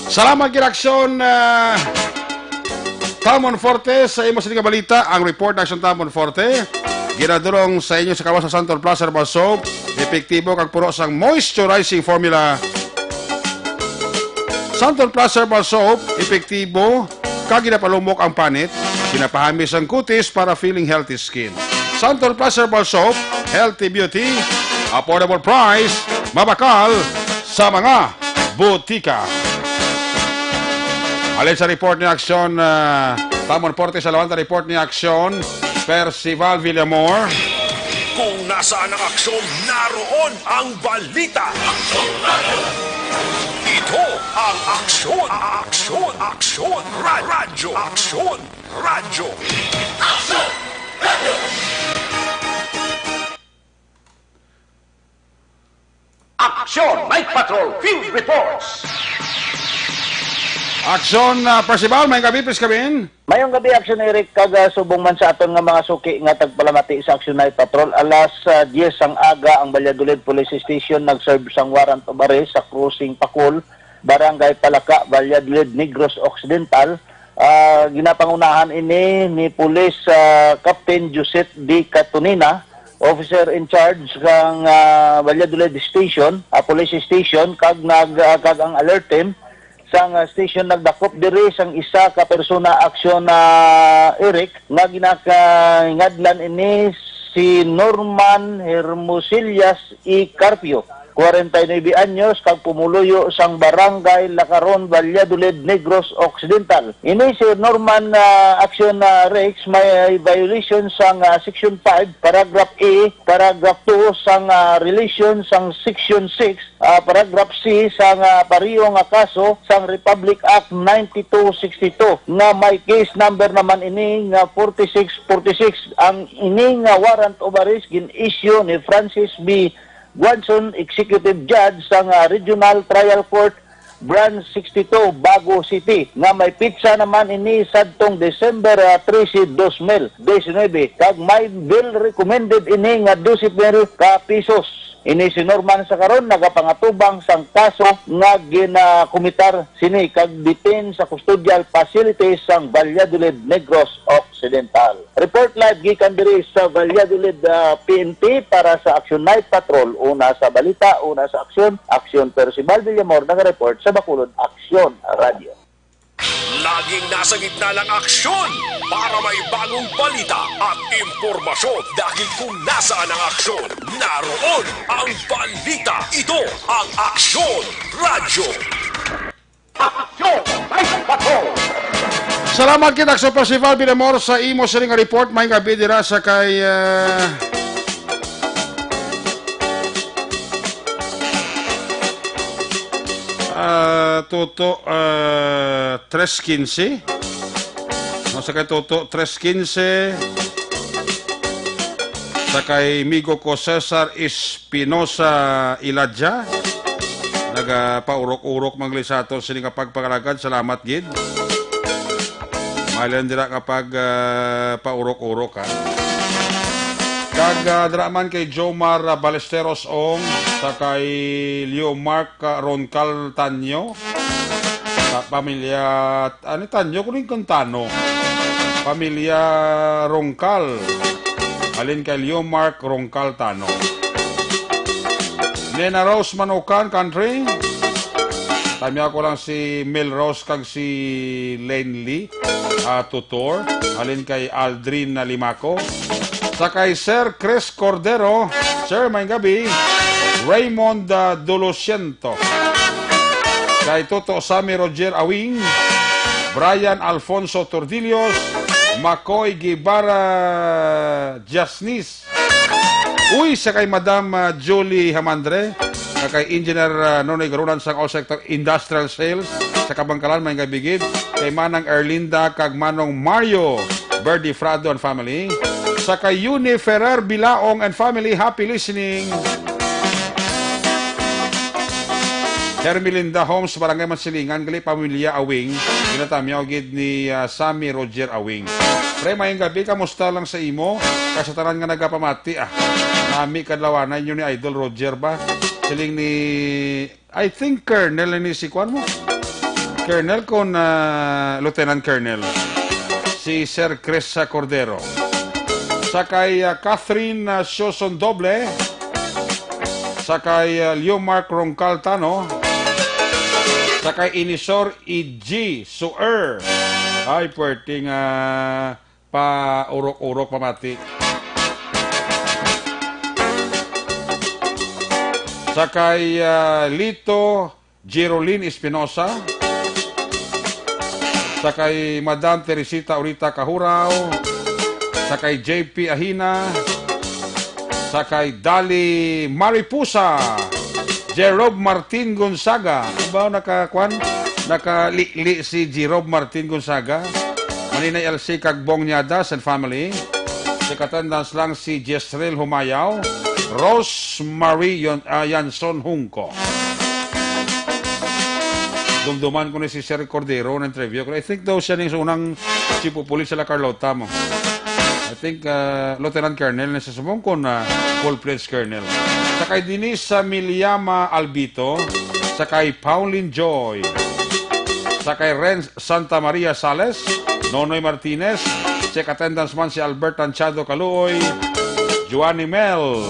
Salamat gid, Aksyon, ah, Tamon Forte, sa imo sini nga balita. Ang report na Aksyon Tamon Forte ginadulong sa inyo sa kawas sa Santon Plus Herbal Soap, epektibo kag puno sang moisturizing formula. Santon Plus Herbal Soap, epektibo kag ginapalumok ang panit, ginapahamis ang kutis para feeling healthy skin. Santon Plus Herbal Soap, healthy beauty, affordable price, mabakal sa mga butika. Halin sa report ni Aksyon, ah, Tamon Forte sa Lawanta, report ni Aksyon, Percival Villamor. Kung nasaan ang aksyon, naroon ang balita. Ito ang Aksyon, Aksyon, Aksyon, Ra- Radyo, Aksyon, Radyo. Aksyon Night Patrol Field Reports. Aksyon, ah, Percival, may gabi, please come in. Mayong gabi, Action Eric, kag, ah, subong man sa aton nga mga suki nga tagpalamati sa Action Night Patrol. Alas, ah, diyes sang aga, ang Valladolid Police Station nag-serve sang warrant of arrest sa Crossing Pakul, Barangay Palaka, Valladolid, Negros Occidental. Ah, ginapangunahan ini ni Police, ah, Captain Joseph D. Catonina, officer in charge sang, ah, Valladolid Station, ah, Police Station, kag nag, ah, kag ang alert team sang, ah, station nagdakop diri sang isa ka persona, Action, ah, Eric, nga ginakaingadlan ini si Norman Hermosillas E. Carpio, kwarenta y nuebe anyos, kag pumuluyo sang Barangay Lacaron, Valladolid, Negros Occidental. Ini si Norman, ah, Action, ah, Rex, may violation sang, ah, Section five, Paragraph A, Paragraph two sang, ah, relation sang Section six, ah, Paragraph C sang, ah, pareho nga kaso sang Republic Act ninety-two sixty-two, nga may case number naman ini nga forty-six forty-six. Ang ini nga warrant of arrest gin-issue ni Francis B. Guanzon, Executive Judge sang, ah, Regional Trial Court, Branch sixty-two, Bago City, nga may pitsa naman ini sadtong December, ah, trese, dos mil diecinuebe, kag may bail recommended ini nga dose mil ka pesos. Ini si Norman sa karon nagapangatubang sang kaso nga ginakomitar sini kag detain sa custodial facilities sang Valladolid, Negros Occidental. Report live gikan diri sa Valladolid, ah, P N P para sa Action Night Patrol. Una sa balita, una sa aksyon, Aksyon Percival Villamor, nagareport sa Bacolod Aksyon Radio. Laging nasa gitna ng aksyon para may bagong balita at impormasyon, dahil kung nasaan ang aksyon, naroon ang balita. Ito ang Aksyon Radyo. Aksyon! Ay, patrol! Salamat kita sa Percival Villamor sa imo sini nga report. May gabi dira sa kay, ah, ah, Toto, ah, tres quince. No, sa kay Toto tres quince. Sa kay migo ko Cesar Espinosa Iladja. Nagapaurok-urok man gali sa aton sini nga pagpangalagad. Salamat gid. Mailan dira nga pag, ah, paurok-urok, ha. Kag, ah, dira man kay Jomar, ah, Ballesteros Ong, sa kay Leo Mark, ah, Roncal Tanyo. Sa pamilya, ano, Tanyo, kuning Quintano. Pamilya Roncal. Halin kay Leo Mark Roncal Tano. Nena Rose Manukan, country. Tamyaw ko lang si Mel Rose kag si Lane Lee, ah, Tutor. Halin kay Aldrin na Limaco. Sa kay Sir Chris Cordero, Sir, may gabi. Raymond, ah, Dulosiento. Kay Toto Sammy Roger Awing, Brian Alfonso Tordillos, Macoy Guevara Jasnis. Uy, sa kay Madam, ah, Julie Hamandre, sa kay Engineer, ah, Nonoy Garunan sang All Sector Industrial Sales sa Kabangkalan, may gabi gid. Kay Manang Erlinda kag Manong Mario Birdie Frado and family. Sa kay Yuni Ferrer Bilaong and family, happy listening. Hermelinda Homes, Barangay Mansilingan, gali pamilya Awing, ginatamyaw gid ni, ah, Sammy Roger Awing. Pre, mayong gabi, kamusta lang sa imo? Kay sa tanan nga nagapamati, ah. Nami kadlawana inyo ni Idol Roger ba? Siling ni, I think, Colonel ni si kuan mo. Colonel kon, ah, Lieutenant Colonel. Si Sir Chris, ah, Cordero. Sa kay, ah, Catherine, ah, Sioson Doble. Sa kay, ah, Leo Mark Roncal Tano. Sa kay Inisor E G Suer. Ay, puwerte nga paurok-urok pamati. Sa kay, ah, Lito Jerolyn Espinosa. Sa kay Madam Teresita Orita Kahuraw. Sa kay J P Ahina. Sa kay Dali Mariposa. Jerob Martin Gonzaga. Ano ba, nakakuan? Nakalili si Jerob Martin Gonzaga. Maninay L C Kagbong Niadas and family. Second attendance lang si Jezreel Humayaw, Rosemary Yon-, ah, Yanson Hungko. Dumduman ko ni si Sir Cordero na interview ko. I think daw siya ning unang chief of police sa La Carlota mo. I think, ah, Lieutenant Colonel na sa sumong kon, ah, full-fledged colonel. Sa kay Denise Samiliama Albito, sa kay Pauline Joy, sa kay Renz Santa Maria Sales, Nonoy Martinez, check attendance man si Albert Tanchado Kaluoy, Joanny Mel.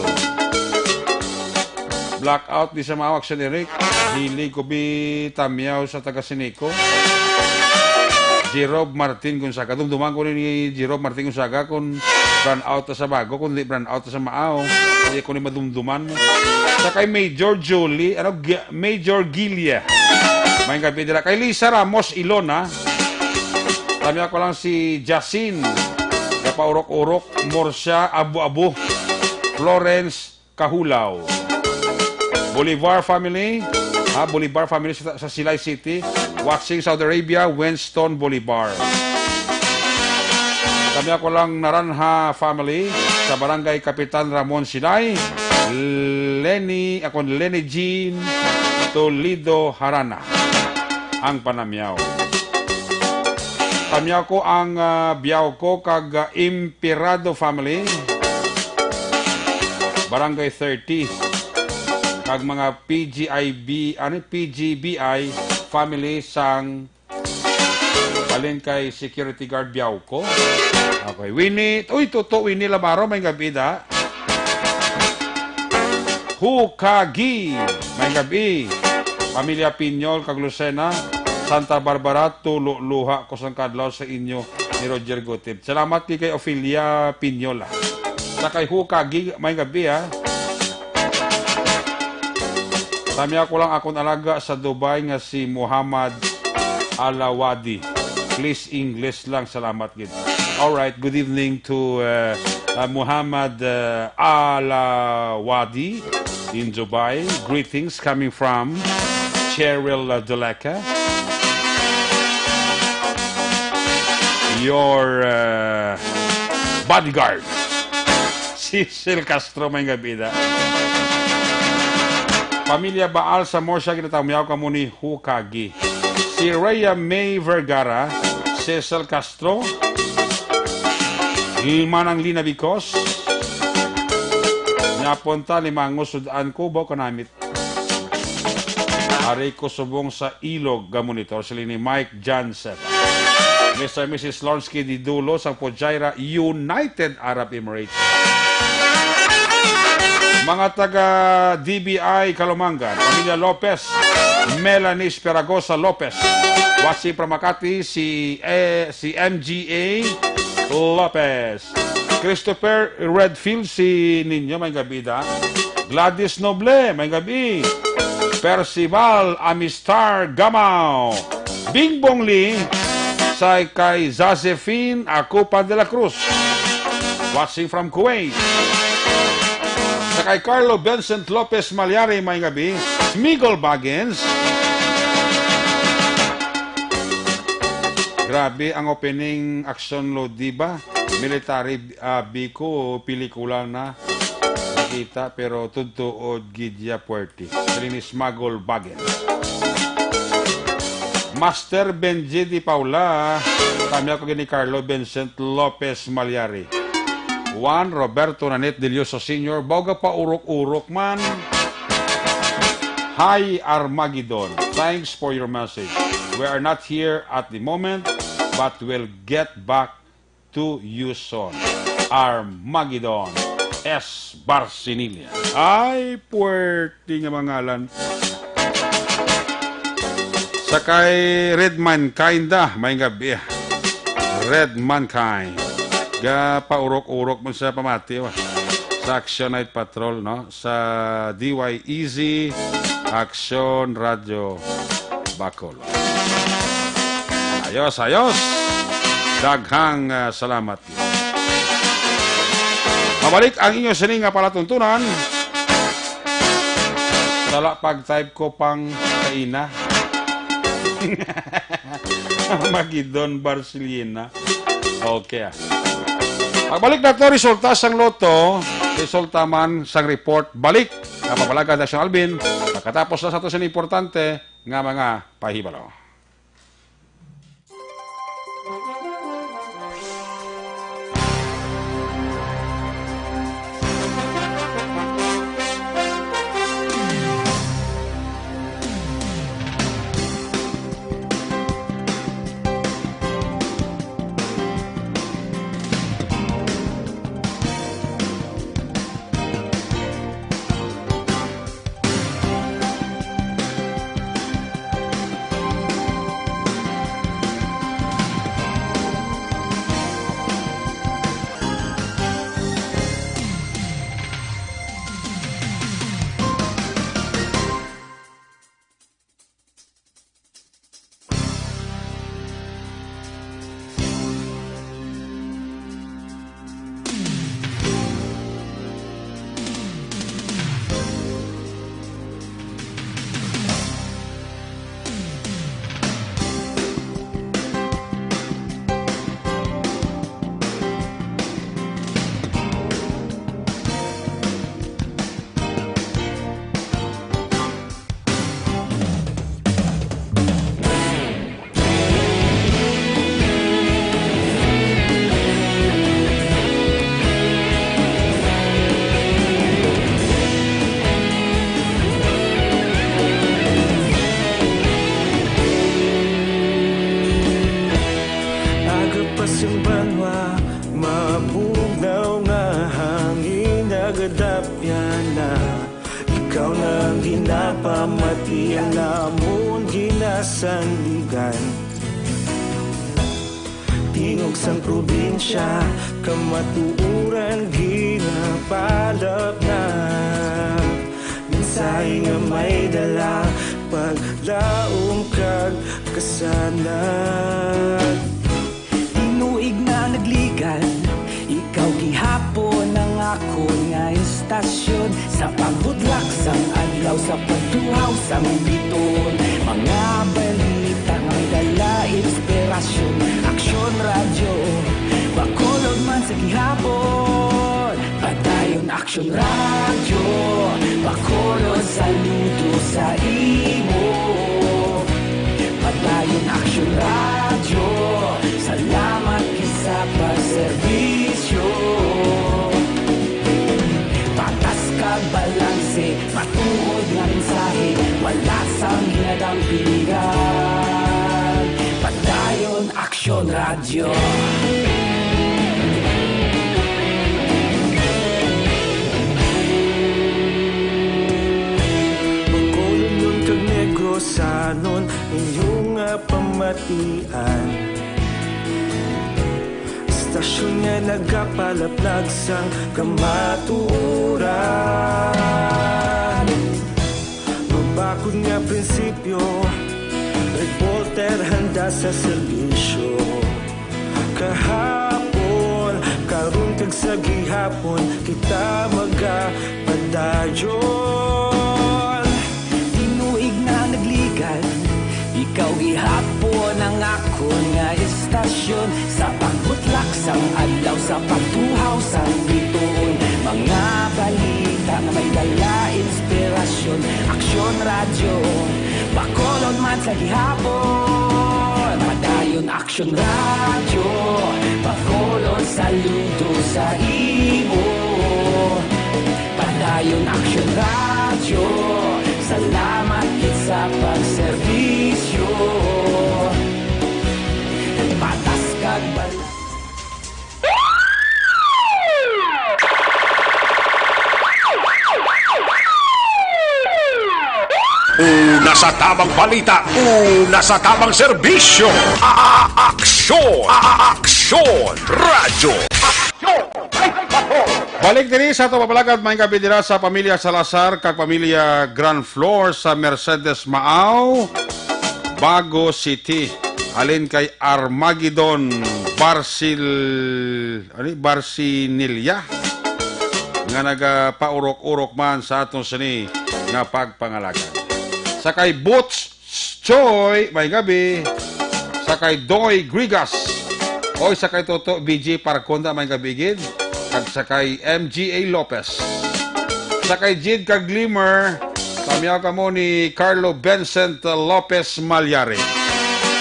Blackout, di sa maaw, Action Eric. Hilig ko bi tamyaw sa taga Sineco. Jerob Martin Gonzaga. Dumduman ko ni Jerob Martin Gonzaga kung brownout ta sa bago, kung di brownout ta sa maaw. Di ko ni madumduman. Sa kay Major Julie, ano, Gi-, Major Gilia. May gabi dira. Kay Lisa Ramos Ilona. Tamyaw ko lang si Jasin. Kapaurok-urok, Morsia, Abu-Abu. Florence Kahulaw. Bolivar family, ha, Bolivar family sa, sa Silay City. Watching Saudi Arabia, Winston Bolivar. Kami ako lang Naranha family sa Barangay Kapitan Ramon Silay. Lenny, ako Lenny Jean Toledo Harana ang panamyaw. Tamyaw ko ang, ah, biyaw ko kag, ah, Emperado family. Barangay thirty. Kag mga P G I B, ano, P G B I family sang balin kay security guard biyaw ko. Okay, Winnie, uy, tuto, Winnie Labaro, may gabi da. Hukagi, may gabi. Pamilya Pinyol kag Lucena, Santa Barbara, tulo luha ko sang kadlaw sa inyo ni Roger Gutib. Salamat kay, kay Ophelia Pinyol, ah. Sa kay Hukagi, may gabi, ah. Tamyaw ko lang akon alaga sa Dubai nga si Muhammad Alawadi. Please, English lang. Salamat gid. All right. Good evening to, uh, uh, Muhammad, uh, Alawadi in Dubai. Greetings coming from Cheryl, uh, Deleca. Your, uh, bodyguard. Cecil Castro, may gabi da. Pamilya Baal sa Mosha, ginatamyaw kamo ni Hukagi. Si Rhea May Vergara, Cecil Castro, ni Manang Lina Vicos, napunta ni Mango Sudan ko, ba kanamit. Ari ko subong sa ilog ga monitor, sila ni Mike Jansen. Mister and Missus Lonsky Didulo sang Fujairah, United Arab Emirates. Mga taga D B I Kalumangan, Pamilya Lopez, Melanie Esperagosa Lopez. Watching from Makati, si, eh, si M G A Lopez. Christopher Redfield, si ninyo, may gabi da. Gladys Noble, may gabi. Percival Amistar Gamao. Bingbong Lee, sa kay Josephine Acupan de la Cruz. Watching from Kuwait. Sa kay Carlo Vincent Lopez Malyari, may gabi. Smigol Baggins. Grabe ang opening action lo, di ba? Military, ah, biko, pelikula na nakita, pero tutuod gid ya puwerte. Dili ni Smagol Bagen. Master Benji Di Paula, kami ako gini Carlo Vincent Lopez Malyari. Juan Roberto Nanit Delioso Senior, bawga pa urok-urok man. Hi, Armageddon. Thanks for your message. We are not here at the moment, but we'll get back to you soon. Armageddon S. Barcinilla. Ay, puwerte nga mga ngalan. Sa kay Red Mankind, ah, may gabi, ah. Red Mankind. Ga paurok-urok mo sa pamati, ah. Sa Action Night Patrol, no? Sa D Y E Z Action Radio Bacolod. Ayos, ayos. Daghang, ah, salamat. Mabalik ang inyo sini nga palatuntunan. Wala pag-type ko pang kaina. Magidon Barcelona. Okay, ah. Pagbalik na to, resulta sang loto, resulta man sang report, balik. Napapalaga na siyang Alvin. Pagkatapos na sa to sini importante, nga mga pahibalo. Agapas ang banwa, mabugnaw nga hangin nagadapyan na. Ikaw na ang ginapamati, ang amon ginasandigan. Tingog sang probinsya, kamatuoran ginapalapnap. Mensahe nga may dala, paglaom kag kasanag. Tinuig na nagligan, ikaw gihapon ang akon nga istasyon. Sa pagbudlak sang adlaw, sa pagtuhaw sang bituon, mga balita nga may dala inspirasyon. Aksyon Radyo, Bacolod man sa gihapon. Padayon Aksyon Radyo, Bacolod, saludo sa imo. Padayon Aksyon Radyo, salamat gid sa pagserbisyo. Patas kag balanse, matuod nga mensahe, wala sang ginadampingan. Padayon Aksyon Radyo. Bacolodnon kag Negrosanon, inyo nga pamatian. Istasyon nga nagapalaplag sang kamatuoran. Mabakod nga prinsipyo, reporter handa sa serbisyo. Kahapon, karon kag sa gihapon, kita magapadayon. Tinuig na nagligan, ikaw gihapon ang akon nga istasyon. Sa pagbutlak sang adlaw, sa pagtuhaw sang bituon, mga balita nga may dala inspirasyon. Aksyon Radyo, Bacolod man sa gihapon. Padayon Aksyon Radyo, Bacolod, saludo sa imo. Padayon Aksyon Radyo, salamat gid sa pagserbisyo. Patas kag bal- Una sa tabang balita, una sa tabang serbisyo. A-, a-, aksyon, a-, a-, aksyon, radyo. Aksyon, ay, bato. Balik diri sa ato papalagad, may gabi dira sa pamilya Salazar kag pamilya Grand Floor sa Mercedes Maao, Bago City. Halin kay Armagedon Barcil-, ano, Barcinilla, nga nagapaurok-urok man sa aton sini nga pagpangalagan. Sa kay Boots Choi, may gabi. Sa kay Doy Grigas. Oy, sa kay Toto B G Parconda, may gabi gid. Kag sa kay M G A Lopez. Sa kay Jid kag Glimmer, sa Miyaw kamo ni Carlo Vincent Lopez Malyari.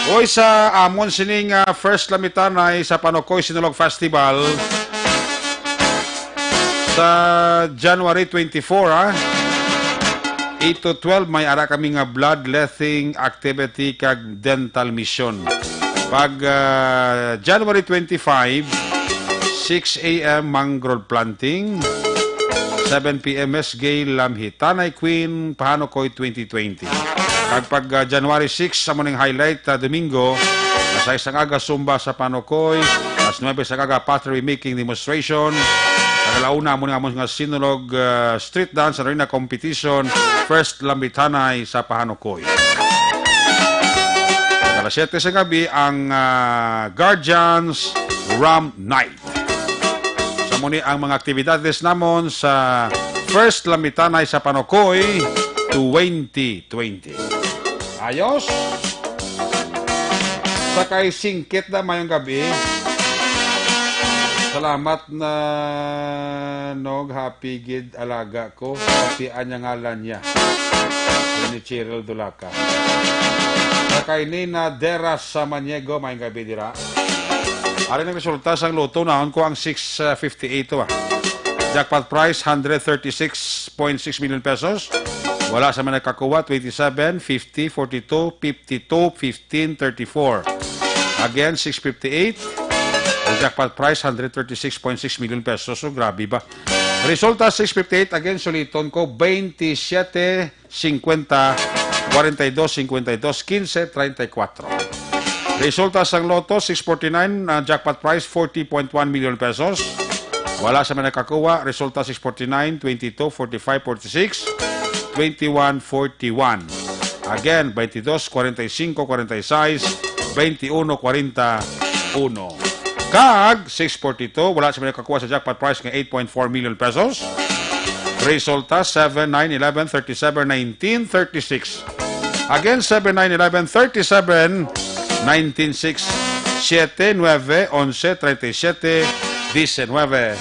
Oy, sa amon sining, ah, first Lamitanay sa Panokoy Sinulog Festival sa January twenty-four, ha? Eight to twelve, may ara kami nga bloodletting activity kag dental mission. Pag, ah, January twenty-five, six a m mangrove planting, seven p m Miss Gay Lamhitanay Queen, Pahanukoy twenty twenty. Kag pag, ah, January six, sa muning highlight, ah, Domingo, alas sais sang aga, Zumba sa Pahanukoy, alas nuebe sang aga, pottery making demonstration, kag ala una, amo nga amon nga Sinulog, ah, street dance, arena competition, first Lamitanay sa Pahanukoy. Kag alas siyete sa gabi, ang, ah, Guardians Rum Night. Sa muni ang mga aktibidades namon sa first Lamitanay sa Panokoy twenty twenty. Ayos? Sa kay Singkit na, mayong gabi. Salamat na, Nog, happy gid alaga ko. Happy ang ngalan niya. Ni Cheryl Dulaca. Sa kay Nina Deras sa Maniego, mayong gabi dira. Ari nang resulta sang loto, naon ko ang six fifty-eight to, ah. Jackpot prize, hundred thirty-six point six million pesos. Wala sa may nakakuha, twenty-seven, fifty, forty-two, fifty-two, fifteen, thirty-four. Again, six fifty-eight. Ang jackpot prize, hundred thirty-six point six million pesos. So, grabe ba? Resulta, six fifty-eight. Again, suliton ko, twenty-seven, fifty, forty-two, fifteen, thirty-four. Resulta sang Lotto, six forty-nine, ah, jackpot prize, forty point one million pesos. Wala sa may nakakuha. Resulta, six forty-nine, twenty-two, forty-five, forty-six, twenty-one, forty-one. Again, twenty-dos, forty-singko, forty-sais, twenty-uno, forty-uno. Kag six forty-two, wala sa may nakakuha sa jackpot prize nga eight point four million pesos. Resulta, seven, nine, eleven, thirty-seven, nineteen, thirty-six. Again, seven, nine, eleven, thirty-seven, nineteen, six, siete, nuebe, onse, treinta y siete, diecinueve,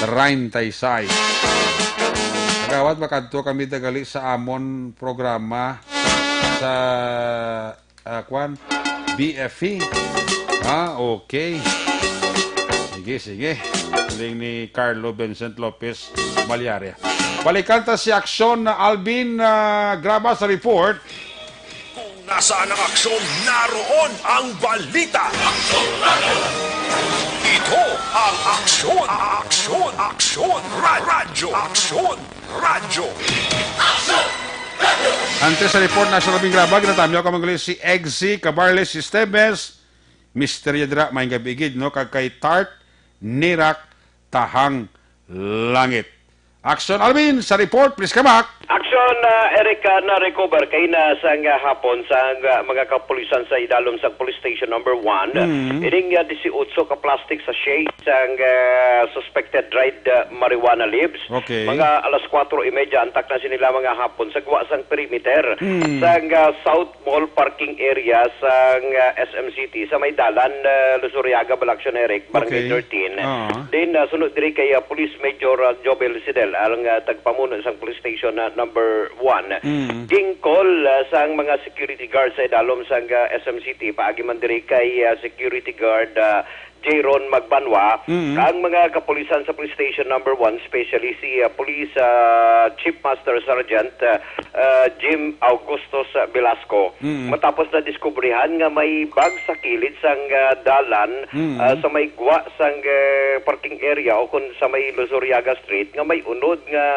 treinta y seis. Kagawad, makadto kami dagali sa amon programa sa, ah, kwan, B F E. Ah, okay. Sige, sige. Siling ni Carlo Vincent Lopez Malyari. Balikan ta si Aksyon na Alvin, ah, Graba sa report. Kung nasaan ang aksyon, naroon ang balita. Ito ang Aksyon, Aksyon, Aksyon, Ra-, Radyo, Aksyon, Radyo. Antes sa report, National Bing Graba, ginatamyaw ka manguli si Eggsy Cabarles Sistemes. Misteryo dira, may gabigid, no? Kag kay Tart Nirak Tahang Langit. Action Alvin sa report, please come back. Action, ah, Eric, ah, na-recover kay na sang, ah, hapon sang, ah, mga kapulisan sa idalom sa Police Station Number One. Mm. Ining, ah, disiotso ka plastic sachet sang, ah, suspected dried, ah, marijuana leaves. Okay. Mga alas kwatro y media antak na sini lamang nga hapon sa gwa sang perimeter Mm. sang, ah, South Mall parking area sang, ah, S M City sa may dalan, ah, Luzuriaga, Balaction, Eric, Barangay Okay. thirteen. Ah. Then, ah, sunod diri kay, ah, Police Major, ah, Jobel Sidel, ang, ah, tagpamuno sang Police Station na number one. Mm. Ging-call, ah, sang mga security guard sa idalom sang, ah, S M City, paagi man diri kay, ah, Security Guard, ah, Jayron Magbanwa, Mm. ang mga kapulisan sa Police Station Number One, especially si, ah, Police, ah, Chief Master Sergeant, ah, ah, Jim Augustus, ah, Velasco, Mm. matapos na diskubrihan nga may bag sa kilid sang, ah, dalan, Mm. ah, sa may gwa sang, ah, parking area o kung sa may Luzuriaga Street nga may unod nga,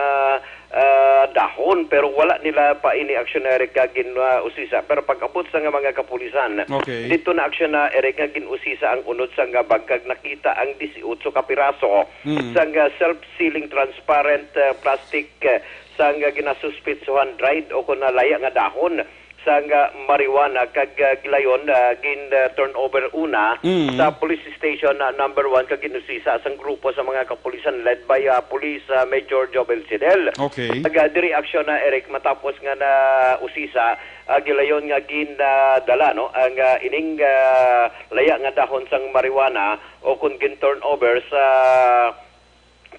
ah, dahon, pero wala nila pa ini aksyon na, Eric, nga gin-, ah, usisa. Pero pag-abot sa nga mga kapulisan, Okay. dito na aksyon na, Eric, nga gin-usisa ang unod sa nga bag kag nakita ang disiotso ka piraso Mm. sa nga self-sealing transparent, ah, plastic, ah, sa nga ginasuspitsuhan dried o kon laya nga dahon sa nga marijuana kag, ah, gilayon, ah, gin, ah, turnover una Mm. sa Police Station, ah, Number One kag ginusisa sang grupo sa mga kapulisan led by, ah, Police, ah, Major Jobel Sidel. Okay. Kag, ah, diri aksyon na, Eric, matapos nga na usisa, ah, gilayon nga gin, ah, dala, no, ang, ah, ining, ah, laya nga dahon sang marijuana o kon gin turnover sa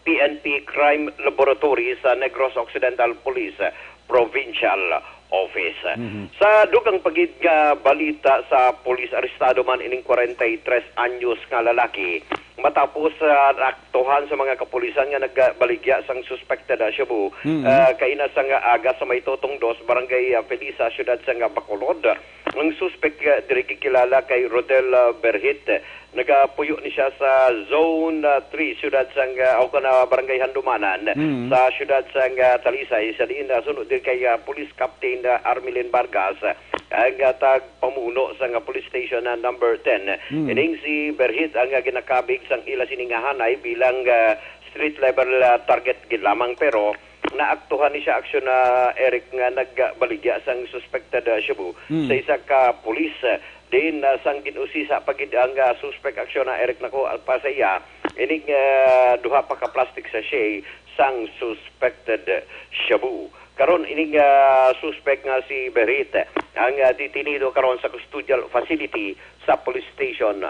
P N P Crime Laboratory sa Negros Occidental Police Provincial Office. Mhm. Sa dugang pa gid nga balita sa pulis, arestado man ining kwarenta y tres anyos nga lalaki matapos, ah, naaktuhan sa mga kapulisan nga nagbaligya sang suspected, ah, shabu, Mhm. ah, kaina sang aga sa may Totong Dos, Barangay, ah, Felisa, siyudad sang Bacolod. Ang suspek, ah, diri gikilala kay Rodel, ah, Berhit. Nagapuyo ni siya sa Zone, ah, three, siyudad sang, ah, o kana, Barangay Handumanan, Mm. sa siyudad sang, ah, Talisay, sa diin, ah, suno din kay, ah, Police Captain, ah, Armilin Vargas, ah, ang, ah, tagpamuno sang, ah, Police Station, ah, number ten. Mm. Ining si Berhit ang, ah, ginakabig sang ila sini nga hanay bilang, ah, street level, ah, target gid lamang, pero naaktuhan ni siya aksyon na Eric nga nagbaligya sang suspected, ah, shabu Mm. sa isa ka pulis, ah, diin, ah, sang gin-usisa pa gid ang, ah, suspect aksyon na Eric nakuha pa sa iya ining, ah, duha pa ka plastic sachet sang suspected shabu. Karon ining, ah, suspect nga si Berit ang, ah, detenido karon sa custodial facility sa Police Station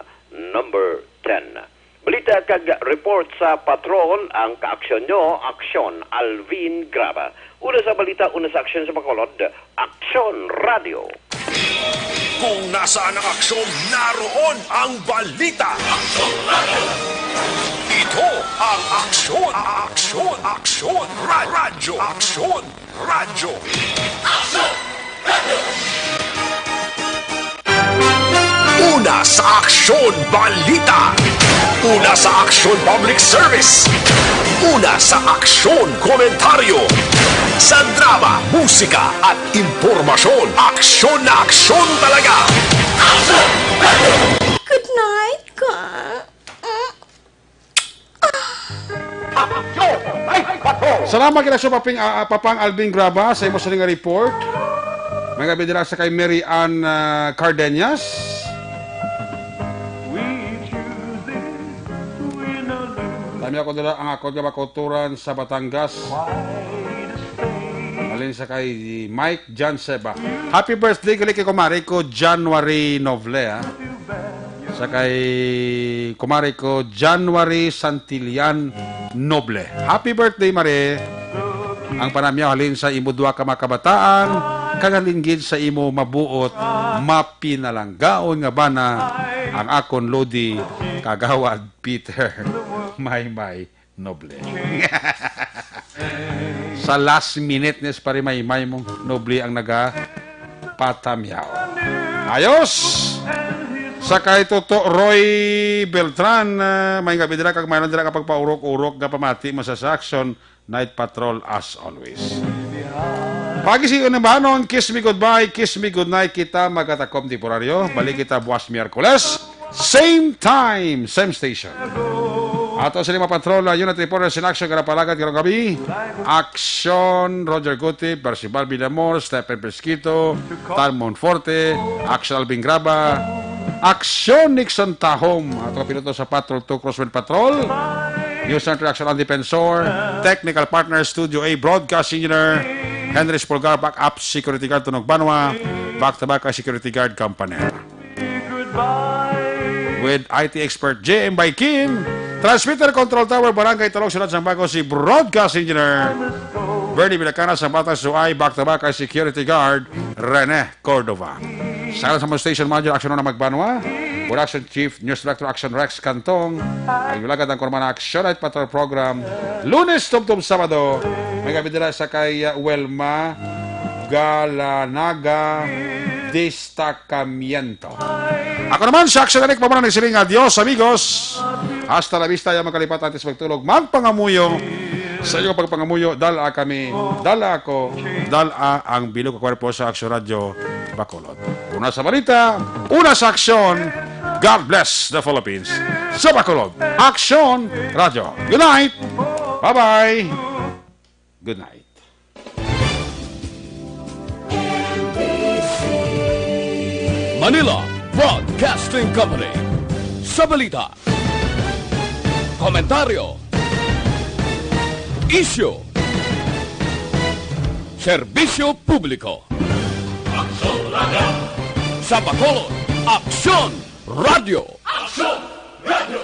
number ten. Balita kag report sa patrol, ang kaaksyon nyo, Aksyon Alvin Graba. Una sa balita, una sa aksyon sa Bacolod, Aksyon Radio. Kung nasaan ang aksyon, naroon ang balita. Ito ang Aksyon, Aksyon, Aksyon, Ra-, Radyo Aksyon, Radyo. Una sa aksyon, balita. Una sa aksyon, public service. Una sa aksyon, komentaryo. Sa drama, musika, at impormasyon, aksyon na aksyon talaga. Good night, ka. Salamat kila sa Paping, ah, ah, Papang Alvin Graba sa imo sini nga report. May gabi dira sa kay Mary Ann, ah, Cardenas. Kami ako dira ang ako nga makuturan sa Batangas. Alin sa kay Mike John Seba. Happy birthday gali kay kumare ko, January Noble, ah. Sa kay kumare ko, January Santillan Noble. Happy birthday, Mare. Ang panamyaw halin sa imo duha ka mga kabataan, kag halin gid sa imo mabuot, mapinalanggaon nga bana, ang akon Lodi, Kagawad Peter Maymay. Noble. Sa last minute ni Pare Maymay mo, Noble ang nagapatamyaw. Ayos! Sa kay Toto Roy Beltran, ah, may nga bidra kag mayroon dira ka pagpaurok-urok nga pamati mo sa, sa aksyon, Night Patrol as always. Pagi si Unabanon, kiss me goodbye, kiss me goodnight, kita magkatakom temporaryo. Balik kita buwas Miyerkules. Same time, same station. Ato sila mapatrol, ah, unit reporters in action, kada palagad, karong gabi. Action, Roger Gutip, Percival Villamor, Stephen Pesquito, Tan Monforte, Action Alvin Graba, Action Nixon Tahom, ato piloto sa Patrol two Crosswind Patrol. News Center Action Ang Defensor, Technical Partner Studio A, Broadcast Engineer, Henry Spolgar, Backup Security Guard, Tunog Banwa, Back to Back Security Guard Company. With I T expert J M by Kim, transmitter control tower, Barangay Talog, Siyudad sang Bago, si broadcast engineer Bernie Vilacana, sang Batas Suay, back to back kay security guard Rene Cordova. Sa ngalan sa mga station manager, Action Una Magbanwa, Production Chief, News Director, Action Rex Cantong, ang ilagad ang kurman Action Night Patrol Program, Lunes tubtob Sabado, may gabi dira sa kay, uh, Welma Galanaga Destacamiento. Ako naman, si Action Eric Pamana, nagsiling, "Adios, amigos. Hasta la vista, ya magkalipat, antes magtulog, magpangamuyo. Sa iyo pagpangamuyo, dala kami, dala ako, dala ang bilog ka kwerpo sa Action Radio Bacolod." Una sa balita, una sa aksyon. God bless the Philippines. Sa Bacolod, Action Radio. Good night. Bye-bye. Good night. Manila Broadcasting Company. Sa balita, komentaryo, isyu, serbisyo publiko. Aksyon Radio. Sa Bacolod, Aksyon Radio. Aksyon Radio.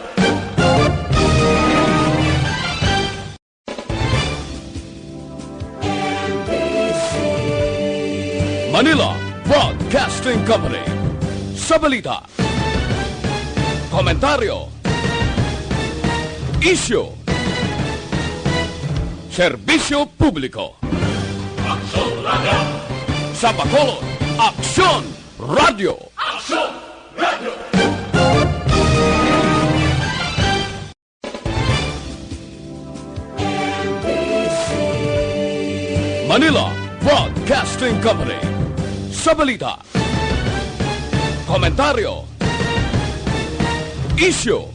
Manila Broadcasting Company. Sa balita, komentaryo, isyu, serbisyo publiko. Aksyon Radio. Sa Bacolod, Aksyon Radio. Aksyon Radio. Manila Broadcasting Company. Sa balita, komentaryo, isyu,